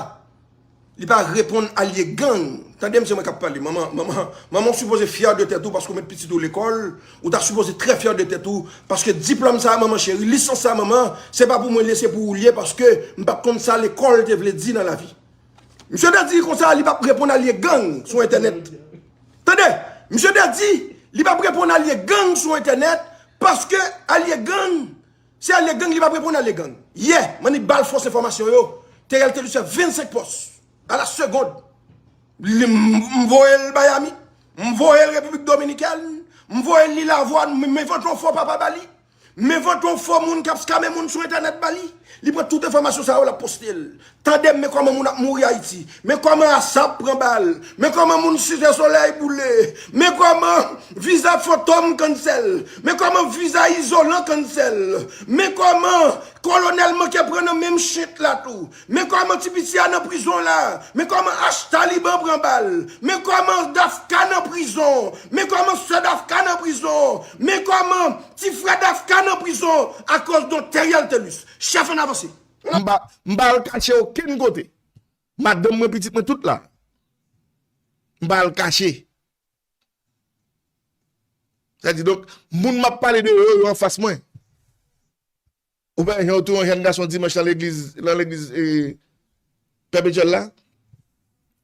li pa reponn alye gang. Tande m, se mwen k ap pale. Manman, manman, manman, w sipoze fyè de tèt ou paske w met pitit ou lekòl. Ou ta sipoze trè fyè de tèt ou paske diplòm sa a, manman cheri, lisans sa a, manman, se pa pou mwen li ye, se pou ou li ye paske m pa t konn sa lekòl te vle di nan lavi. Misye te di konsa, li p ap reponn alye gang sou entènèt. Tande, misye te di, li p ap reponn alye gang sou entènèt paske alye gang Se alye gang, li p ap reponn alye gang. Yè, m annik ba l fos enfòmasyon yo. Teriel Telus fè vennsenk pòs. A la segond. Li, m, m voye l Miami. M voye l Repiblik Dominikèn. M voye l Lilavwa. M, m envante yon fo papa ba li. M envante yon fo moun k ap skame moun sou entènèt ba li. Li pran tout enfòmasyon sa yo, l ap poste l. Tande m, men kòman moun ap mouri Ayiti. Men kòman Asap pran bal. Men kòman moun Site Solèy boule. Men kòman viza Fantom cancel. Men kòman viza Izolan cancel. Men kòman Kolonèl manke pran nan menm shit la tou. Men kòman ti piti a nan prizon la. Men kòman H Taliban pran bal. Men kòman Dafka nan prizon. Men kòman sè Dafka nan prizon. Men kòman ti frè Dafka nan prizon akoz de Teriel Telus. Chèf, ann avanse. M pa, m pa al kache okenn kote. Madanm mwen, pitit mwen, tout la. M pa al kache. Sa di, donk, moun m ap pale de yo, yo anfas mwen. Ou pa jan yo touye yon jèn gason dimanch nan legliz, nan legliz, eh, Pèpetyèl la?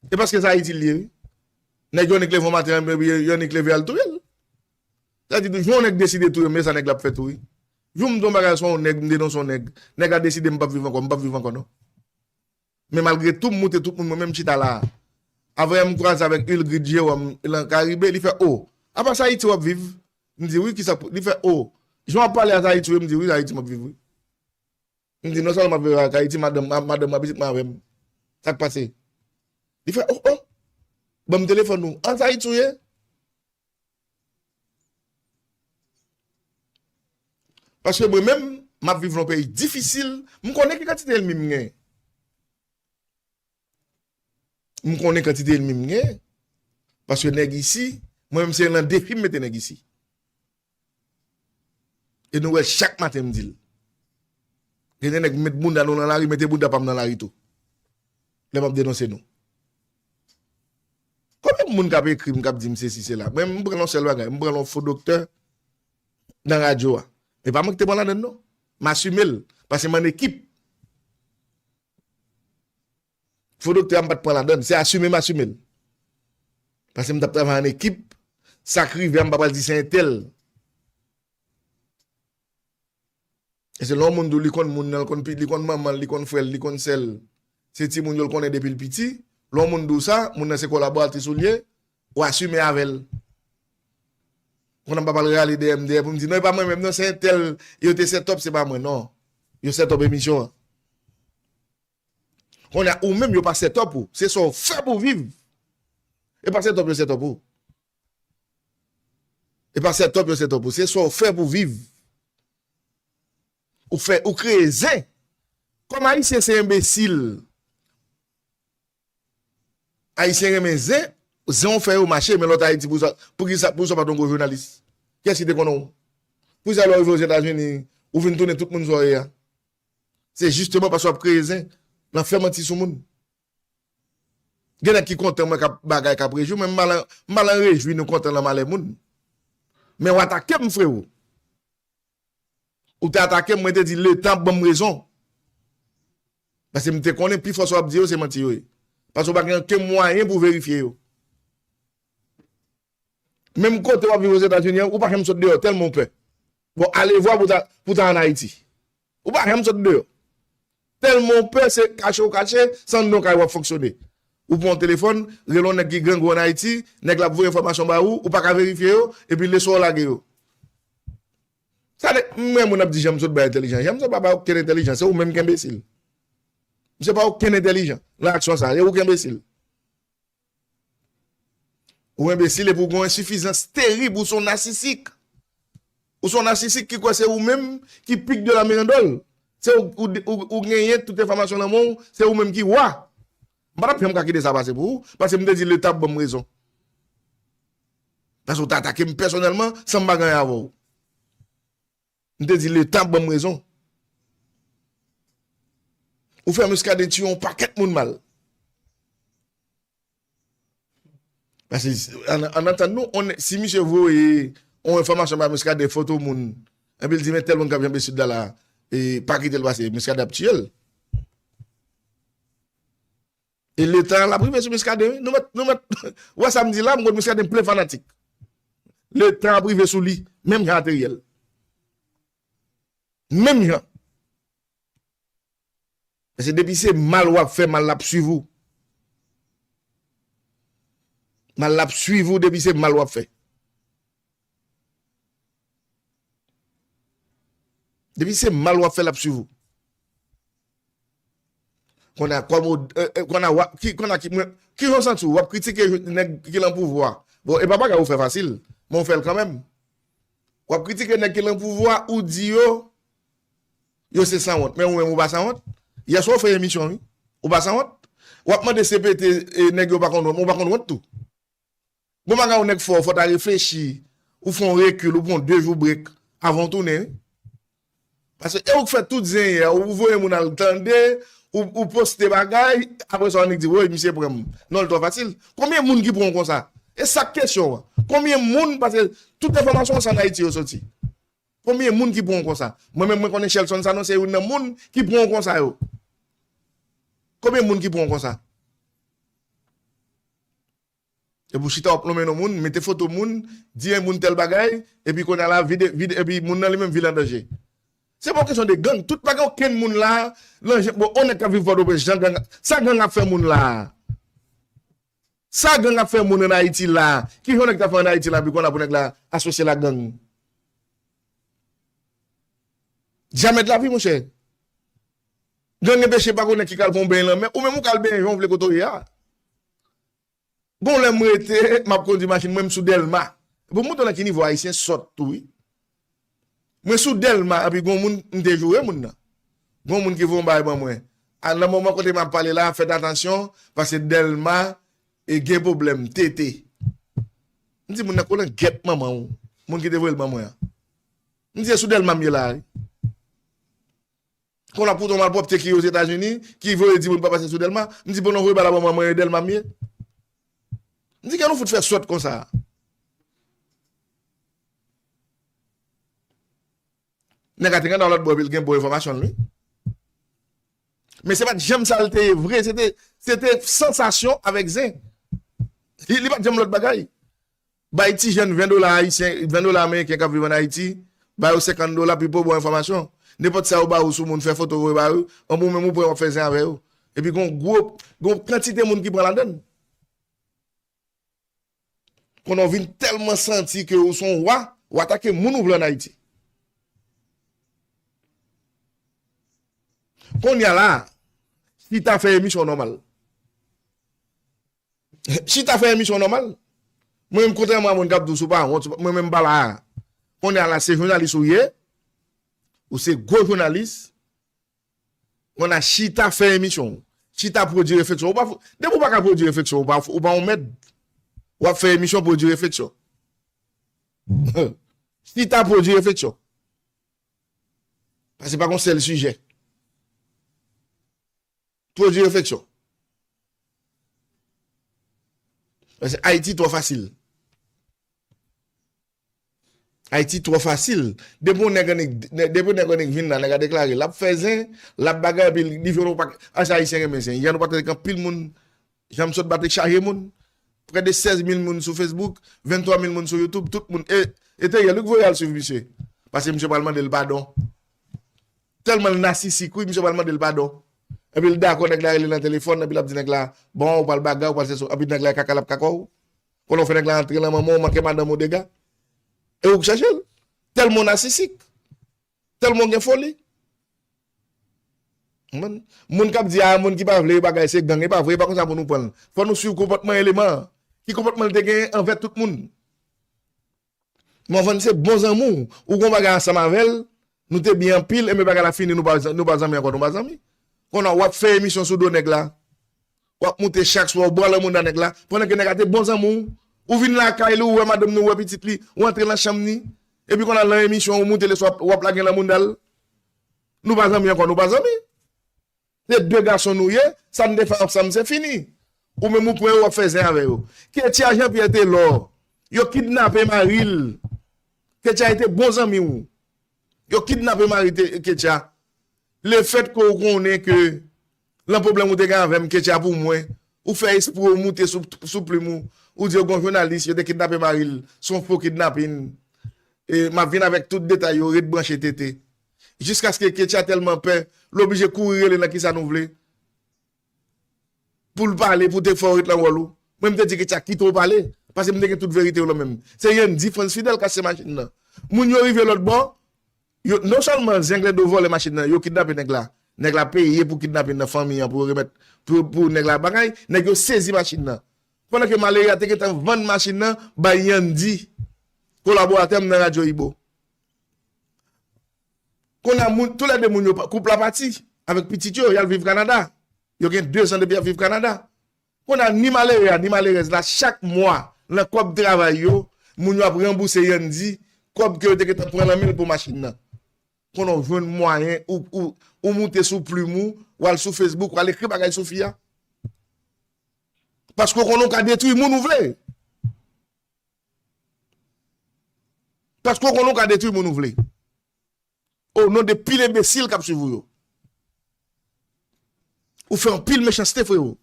E paske se Ayiti l ye, wi. Nèg yo annik leve yon maten, epi yo annik leve al touye l. Sa di, jou yon nèg deside touye m, e sa nèg la ap fè tou, wi. Jou m di yon bagay sou yon nèg, m denonse yon nèg, nèg la deside m p ap viv ankò, m p ap viv ankò, non. Men malgre tou, m moute tout moun, mwen menm chita la a. Avanyè m kwaze avèk Ulgrid Jérôme lan Karibe, li fè, o, apa se Ayiti w ap viv? M di, wi, kisa k pou, li fè, o, jan w ap pale a se Ayiti w ye? M di, wi, se Ayiti m ap viv, wi. M di, non sèlman m ap viv ak Ayiti, madanm, madanm mwen, pitit mwen avè m. Sa k pase? Li fè, o, o, ban m telefòn ou. An, se Ayiti w ye? Paske mwen menm, m ap viv nan yon peyi difisil, m konnen ki kantite ènmi m genyen. M konnen kantite ènmi m genyen. Paske nèg isi, mwen menm se nan defi m mete nèg isi. E nou wè chak maten m di l. Gen de nèg met bounda nou nan lari, mete bounda pa m nan lari tou. Lè m ap denonse nou. Konbyen moun k ap ekri m, k ap di m sesi, sela? Mwen, m pran yon sèl bagay, m pran yon fo doktè nan radyo a. E pa mwen ki te pran ladann, non. M asime l, paske m an ekip. Fo doktè a, m pa t pran ladann, se asime m asime l. Paske m t ap travay an ekip, sa k rive a, m pa pral di se entèl. E se lè yon moun di w li konn moun nan, li konn pi-, li konn manman l, li konn frè l, li konn sè l. Se timoun yo l konnen depi l piti, Lè yon moun di w sa, moun nan se kolaboratris ou l ye, ou asime avè l. Kounye a m pa pral rale dèyè m dèyè pou m di, non, e pa mwen menm, non, se entèl, yo te set up, se pa mwen, non. Yo set up emisyon an. Kounye a, ou menm, yo pa set up ou. Se sa w fè pou w viv. E pa set up yo set up ou. E pa set up yo set up ou. Se sa w fè pou w viv. Ou fè, ou kreye zen. Kòm Ayisyen se enbesil. Ayisyen renmen zen, zen w fè yo mache, men lòt Ayiti pou sa, pou ki sa, pou sa w pa t yon gwo jounalis? Kiyès ki te konnen w? Pou sa lè w rive Ozetazini, ou vin tounen tout moun sa w ye a? Se jisteman paske w ap kreye zen, nan fè manti sou moun. Gen nèg ki kontan mwen k ap bagay k ap rejwi, men m mal, m mal an rejwi nou kontan nan malè moun. Men w atake m, frewo. Ou te atake m, mwen te di letan ap ban m rezon. Paske m te konnen pi fò sa w ap di yo, se manti yo ye. Paske w pa gen okenn mwayen pou w verifye yo. Menm kote w ap viv Ozetazini an, ou pa janm sot deyò, tèlman w pè. Bon, alevwa pou w ta, pou w ta ann Ayiti. Ou pa janm sot deyò. Tèlman w pè, se kache w kache, se anndan w kay w ap fonksyone. Ou pran yon telefòn, rele yon nèg ki grangou ann Ayiti, nèg la ap voye enfòmasyon ba ou, ou pa ka verifye yo, epi leswa w lage yo. Sa de, m wè moun ap di Jean Msot bay entèlijan. Jean Msot pa bay okenn entèlijan, se ou menm ki enbesil. Misye pa okenn entèlijan nan aksyon sa, e ou ki enbesil. Ou enbesil epi ou gen yon ensifizans terib, ou se yon nasisik. Ou se yon nasisik ki kwè se ou menm ki pik de la mirandòl. Se ou, ou, ou, ou genyen tout enfòmasyon nan men w, se ou menm ki wa. M pa t ap janm ka kite sa pase pou ou, paske m te di leta ap ban m rezon. Paske ou te atake m pèsonèlman san m pa gen anyen avè w. M te di leta ap ban m rezon. Ou fè Muscadin tiye yon pakèt moun mal. Paske, an, an antann nou, on, si misye voye yon enfòmasyon ba Muscadin, foto moun, epi l di, men tèl moun k ap janbe Sid la la, e pa kite l pase, Muscadin ap tiye l. E letan an, l ap rive sou Muscadin, wi. Nou mèt, nou mèt, ou wè sa m di la, m konn Muscadin plen fanatik. Letan ap rive sou li, menm jan a Teriel. Menm jan. Paske depi se mal w ap fè, mal l ap swiv ou. Mal l ap swiv ou depi se mal w ap fè. Depi se mal w ap fè, l ap swiv ou. Kounye a, kòm ou, e, e, kounye a, w ap, ki, kounye a, ki, mwen, ki jan w santi w? W ap kritike nèg ki nan pouvwa. Bon, e pa bagay ou fè fasil, men w fè l kanmenm. W ap kritike nèg ki nan pouvwa, ou di yo, yo se sanwont. Men ou menm, ou pa sanwont. Yèswa, w fè emisyon, wi. Ou pa sanwont. W ap mande C P T, e, nèg yo pa konn wont, men ou pa konn wont tou. Bon bagay, yon nèg fò, fò w ta reflechi, ou fè yon rekil, ou pran de jou brek avan w tounen, wi. Paske e ou k fè tout zen yè, ou voye moun al tande, ou, ou poste bagay, apre sa w annik di, woy, misye pran m. Non, l twò fasil. Konbyen moun ki pran w konsa? E sa k kesyon an. Konbyen moun, paske tout enfòmasyon se ann Ayiti yo soti. Konbyen moun ki pran w konsa? Mwen menm, mwen konnen Shelson Sanon se youn nan moun ki pran w konsa yo. Konbyen moun ki pran w konsa? Epi w chita w ap lonmen non moun, mete foto moun, di en moun tèl bagay, epi kounye a la, vide, vide, epi moun nan li menm vin an danje. Se pa yon kesyon de gang. Tout pa gen okenn moun la, nan jan, bon, on nèg k ap viv Pòtoprens, jan gang, sa gang ap fè moun la. Sa gang ap fè moun ann Ayiti la. Ki jan nèg ta fè ann Ayiti la, epi kounye a pou nèg la asosye l ak gang? Jamè de la vi, monchè. Gang enpeche pa konnen ki k al pran yon beny lanmè. Ou menm ou k al benyen jan w vle kote w ye a. Gon lè m rete, m ap kondui machin mwen, m sou Dèlma. Pou m montre w nan ki nivo ayisyen sòt tou, wi. Mwen sou Dèlma, epi gon moun, m te joure moun nan. Gon moun ki voye yon bagay ban mwen. A, nan moman kote m ap pale la, fèt atansyon, paske Dèlma, e, gen pwoblèm, tete. M di moun nan, kolangèt manman w, moun ki te voye l ban mwen an. M di, e sou Dèlma m ye la, wi. Kounye a poutan malpwòpte ki Ozetazini, ki voye di moun pa pase sou Dèlma, m di, bon, non, voye bagay la ban mwen, mwen, e Dèlma m ye. M di, kè nou fout fè sòt konsa. Nèg la te gentan lòt bò, epi l gen bon enfòmasyon l, wi. Men se pa t janm sa l te ye vre, se te, se te sansasyon avèk zen. Li, li pa t janm lòt bagay. Bay ti jèn ven dola ayisyen, ven dola ameriken k ap viv ann Ayiti, ba yo senkant dola, pipo ba w enfòmasyon. Nenpòt sa yo ba ou sou moun, fè foto voye ba yo, anben ou menm ou pran w ap fè zen avè yo. Epi gon gwo, gon kantite moun ki pran ladann. Konnen w vin tèlman santi ke ou se yon wa, w atake moun ou vle ann Ayiti. Kounye a la, chita fè emisyon nòmal. Chita fè emisyon nòmal. Mwen menm, kontrèman a moun k ap di w si w pa wont, mwen menm m pa la a. Kounye a la, se jounalis ou ye, ou se gwo jounalis, kounye a chita fè emisyon w. Chita pwodui refleksyon. Ou pa, depi w pa ka pwodui refleksyon, ou pa, ou pa yon mèd. W ap fè emisyon, pwodui refleksyon. Chita pwodui refleksyon. Paske pa gon sèl sijè. Pwodui refleksyon. Paske Ayiti twò fasil. Ayiti twò fasil. Depi yon nèg annik, depi yon nèg annik vin la, nèg la deklare l ap fè zen, l ap bagay, epi li jwenn yon pak, a, se Ayisyen renmen zen. Yè nou pa tande gen anpil moun, jan m sot bat li chaje moun. Près de sèz mil moun sou Facebook, venntwa mil moun sou YouTube, tout moun. E, e te yè li k voye al swiv misye. Paske misye pral mande l padon. Tèlman l nasisik, wi, misye pral mande l padon. Epi l dakò, nèg la rele nan telefòn, epi l ap di nèg la, bon, ou pral bagay, ou pral sesi, epi nèg la kaka l ap kaka w. Konnen w fè nèg la antre nan manman w, manke madanm ou dega. E ou k chèche l. Tèlman w nasisik. Tèlman w gen foli. Moun, moun k ap di, a, moun ki pa vle bagay, se gang, e pa vre, e pa konsa pou nou pran l. Fò nou swiv konpòtman eleman an. Ki konpòtman l te genyen anvè tout moun? Morvan se bon zanmi w. Ou gon bagay ansanm avè l, nou te byen anpil, enben bagay la fini, nou pa, nou pa zanmi ankò, nou pa zanmi. Kounye a w ap fè emisyon sou do nèg la. W ap moute chak swa, w bwale mouda nèg la, pandan ke nèg la te bon zanmi w. Ou vin lakay li, ou wè madanm ni, ou wè pitit li, ou antre nan chanm ni. Epi kounye a nan emisyon, ou moute le swa, w ap lage nan mouda l. Nou pa zanmi ankò, nou pa zanmi. Se de gason nou ye, sa n te fè ansanm, se fini. Ou menm ou pran yo, w ap fè zen avè yo. Ketia Jean Pierre te lò. Yo kidnape mari l. Ketia te bon zanmi w. Yo kidnape mari te, Ketia. Lefètke ou konnen ke lan pwoblèm ou te gen avè m, Ketia, pou mwen, ou fè espre ou moute sou, sou plim ou, ou di yo gon jounalis, yo te kidnape mari l, se yon fo kidnapin. E m ap vin avèk tout detay yo, ret branche tete. Jiskaske Ketia tèlman pè, l oblije kouri rele nan Kisa Nou Vle pou l pale, pou te fè w ret nan wòl ou. Mwen, m te di Ketia kite w pale, paske m te gen tout verite yo nan men m. Se Yandy Frantz Fidèle k achte machin nan. Moun yo rive lòt bò, yo, non sèlman Zenglendo vòlè machin nan, yo kidnape nèg la. Nèg la peye pou kidnapin nan, fanmi an, pou yo remèt, pou, pou nèg la bagay, nèg yo sezi machin nan. Pandan ke malere a te gentan vann machin nan bay Yandy, kolaboratè m nan Radyo Ibo. Kounye a, moun, toulède moun yo, koup la pati avèk pitit yo, y al viv Kanada. Yo gen dezan depi y ap viv Kanada. Kounye a, ni malere a, ni malerèz la, chak mwa, nan kòb travay yo, moun yo ap ranbouse Yandy kòb ke yo te gentan pran nan men l pou machin nan. Kounye a, w jwenn mwayen, ou, ou, ou moute sou plim ou, w al sou Facebook, w al ekri bagay sou fi a. Paske w konnen w ka detwi moun ou vle. Paske w konnen w ka detwi moun ou vle. O non de pil enbesil k ap swiv ou yo. Ou fè anpil mechanste, frewo.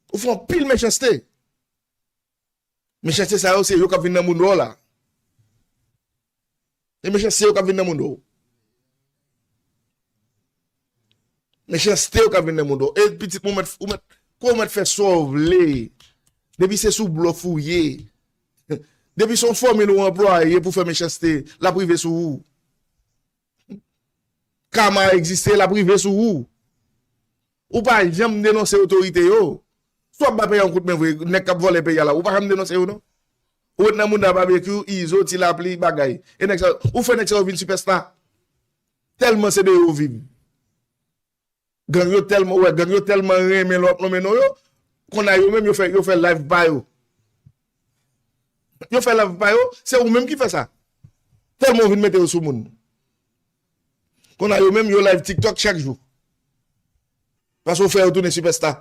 Ou fè anpil mechanste. Mechanste sa yo, se yo k ap vin nan mouda w la. E mechanste yo k ap vin nan mouda w. Mechanste yo k ap vin nan mouda w. E pitit mwen, ou mèt, ou mèt, ou mèt fè sa w vle. Depi se sou blòf ou ye. Depi se yon fòmil ou anplwaye pou fè mechanste, l ap rive sou ou. Kama egziste, l ap rive sou ou. Ou pa janm denonse otorite yo. Si w ap ba peyi a yon kout men vre, nèg k ap vòlè peyi a la, ou pa janm denonse yo non. Ou ret nan mouda Babekyou, Izo, Ti Lapli, bagay. E nèg sa, ou fè nèg sa yo vin sipèsta. Tèlman se de yo w viv. Gang yo tèlman, ou wè, gang yo tèlman renmen lè w ap nonmen non yo, kounye a yo menm yo fè, yo fè live pa yo. Yo fè live pa yo, se ou menm ki fè sa. Tèlman w vin mete yo sou moun. Kounye a yo menm yo live TikTok chak jou. Paske w fè yo tounen sipèsta.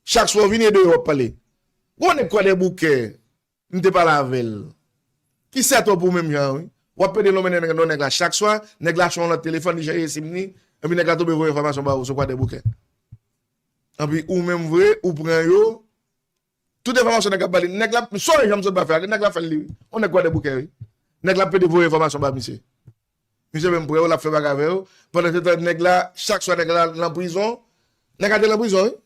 Chak swa w vini e de yo w ap pale. Gon nèg Kwadèboukè, m te pale avè l. Ki sèt ou pou menm jan wi. W ap pede lonmen nan nèg la chak swa, nèg la achte yon lòt telefòn, li chanje sim ni, epi nèg la tonbe voye enfòmasyon ba ou sou Kwadèboukè. Epi ou menm vre, ou pran yo, tout enfòmasyon nèg ap ba li, nèg la, sa w wè jan m sot ba fè a, nèg la fè l li wi. On nèg Kwadèboukè wi. Nèg la pede voye enfòmasyon ba misye. Misye menm pran yo, l ap fè bagay avè yo. Pandan se tan, nèg la, chak swa nèg la nan prizon, nèg la te nan prizon, wi.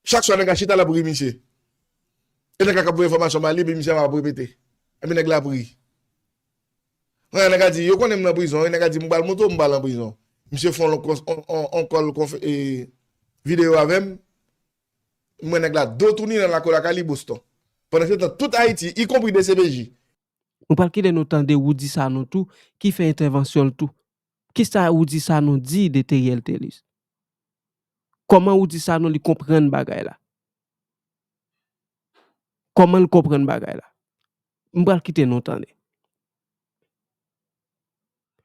Chak swa nèg la chita, l ap ri misye. E nèg la k ap voye enfòmasyon ba li, epi misye ap repete. Epi nèg la ap ri. Mwen, nèg la di, yo konnen m nan prizon, wi, nèg la di, m pral montre w m pa nan prizon. Misye fè yon, yon, yon, yon kòl konf-, e, videyo avè m. Mwen, nèg la do tounen nan lakou lakay li Boston. Pandan se tan, tout Ayiti, ikonpri D C P J. Nou pral kite nou tande Roudy Sanon tou, ki fè entèvansyon l tou. Kisa Roudy Sanon di de Theriel Thelus? Kòman Roudy Sanon li konprann bagay la? Kòman l konprann bagay la? M pral kite nou tande.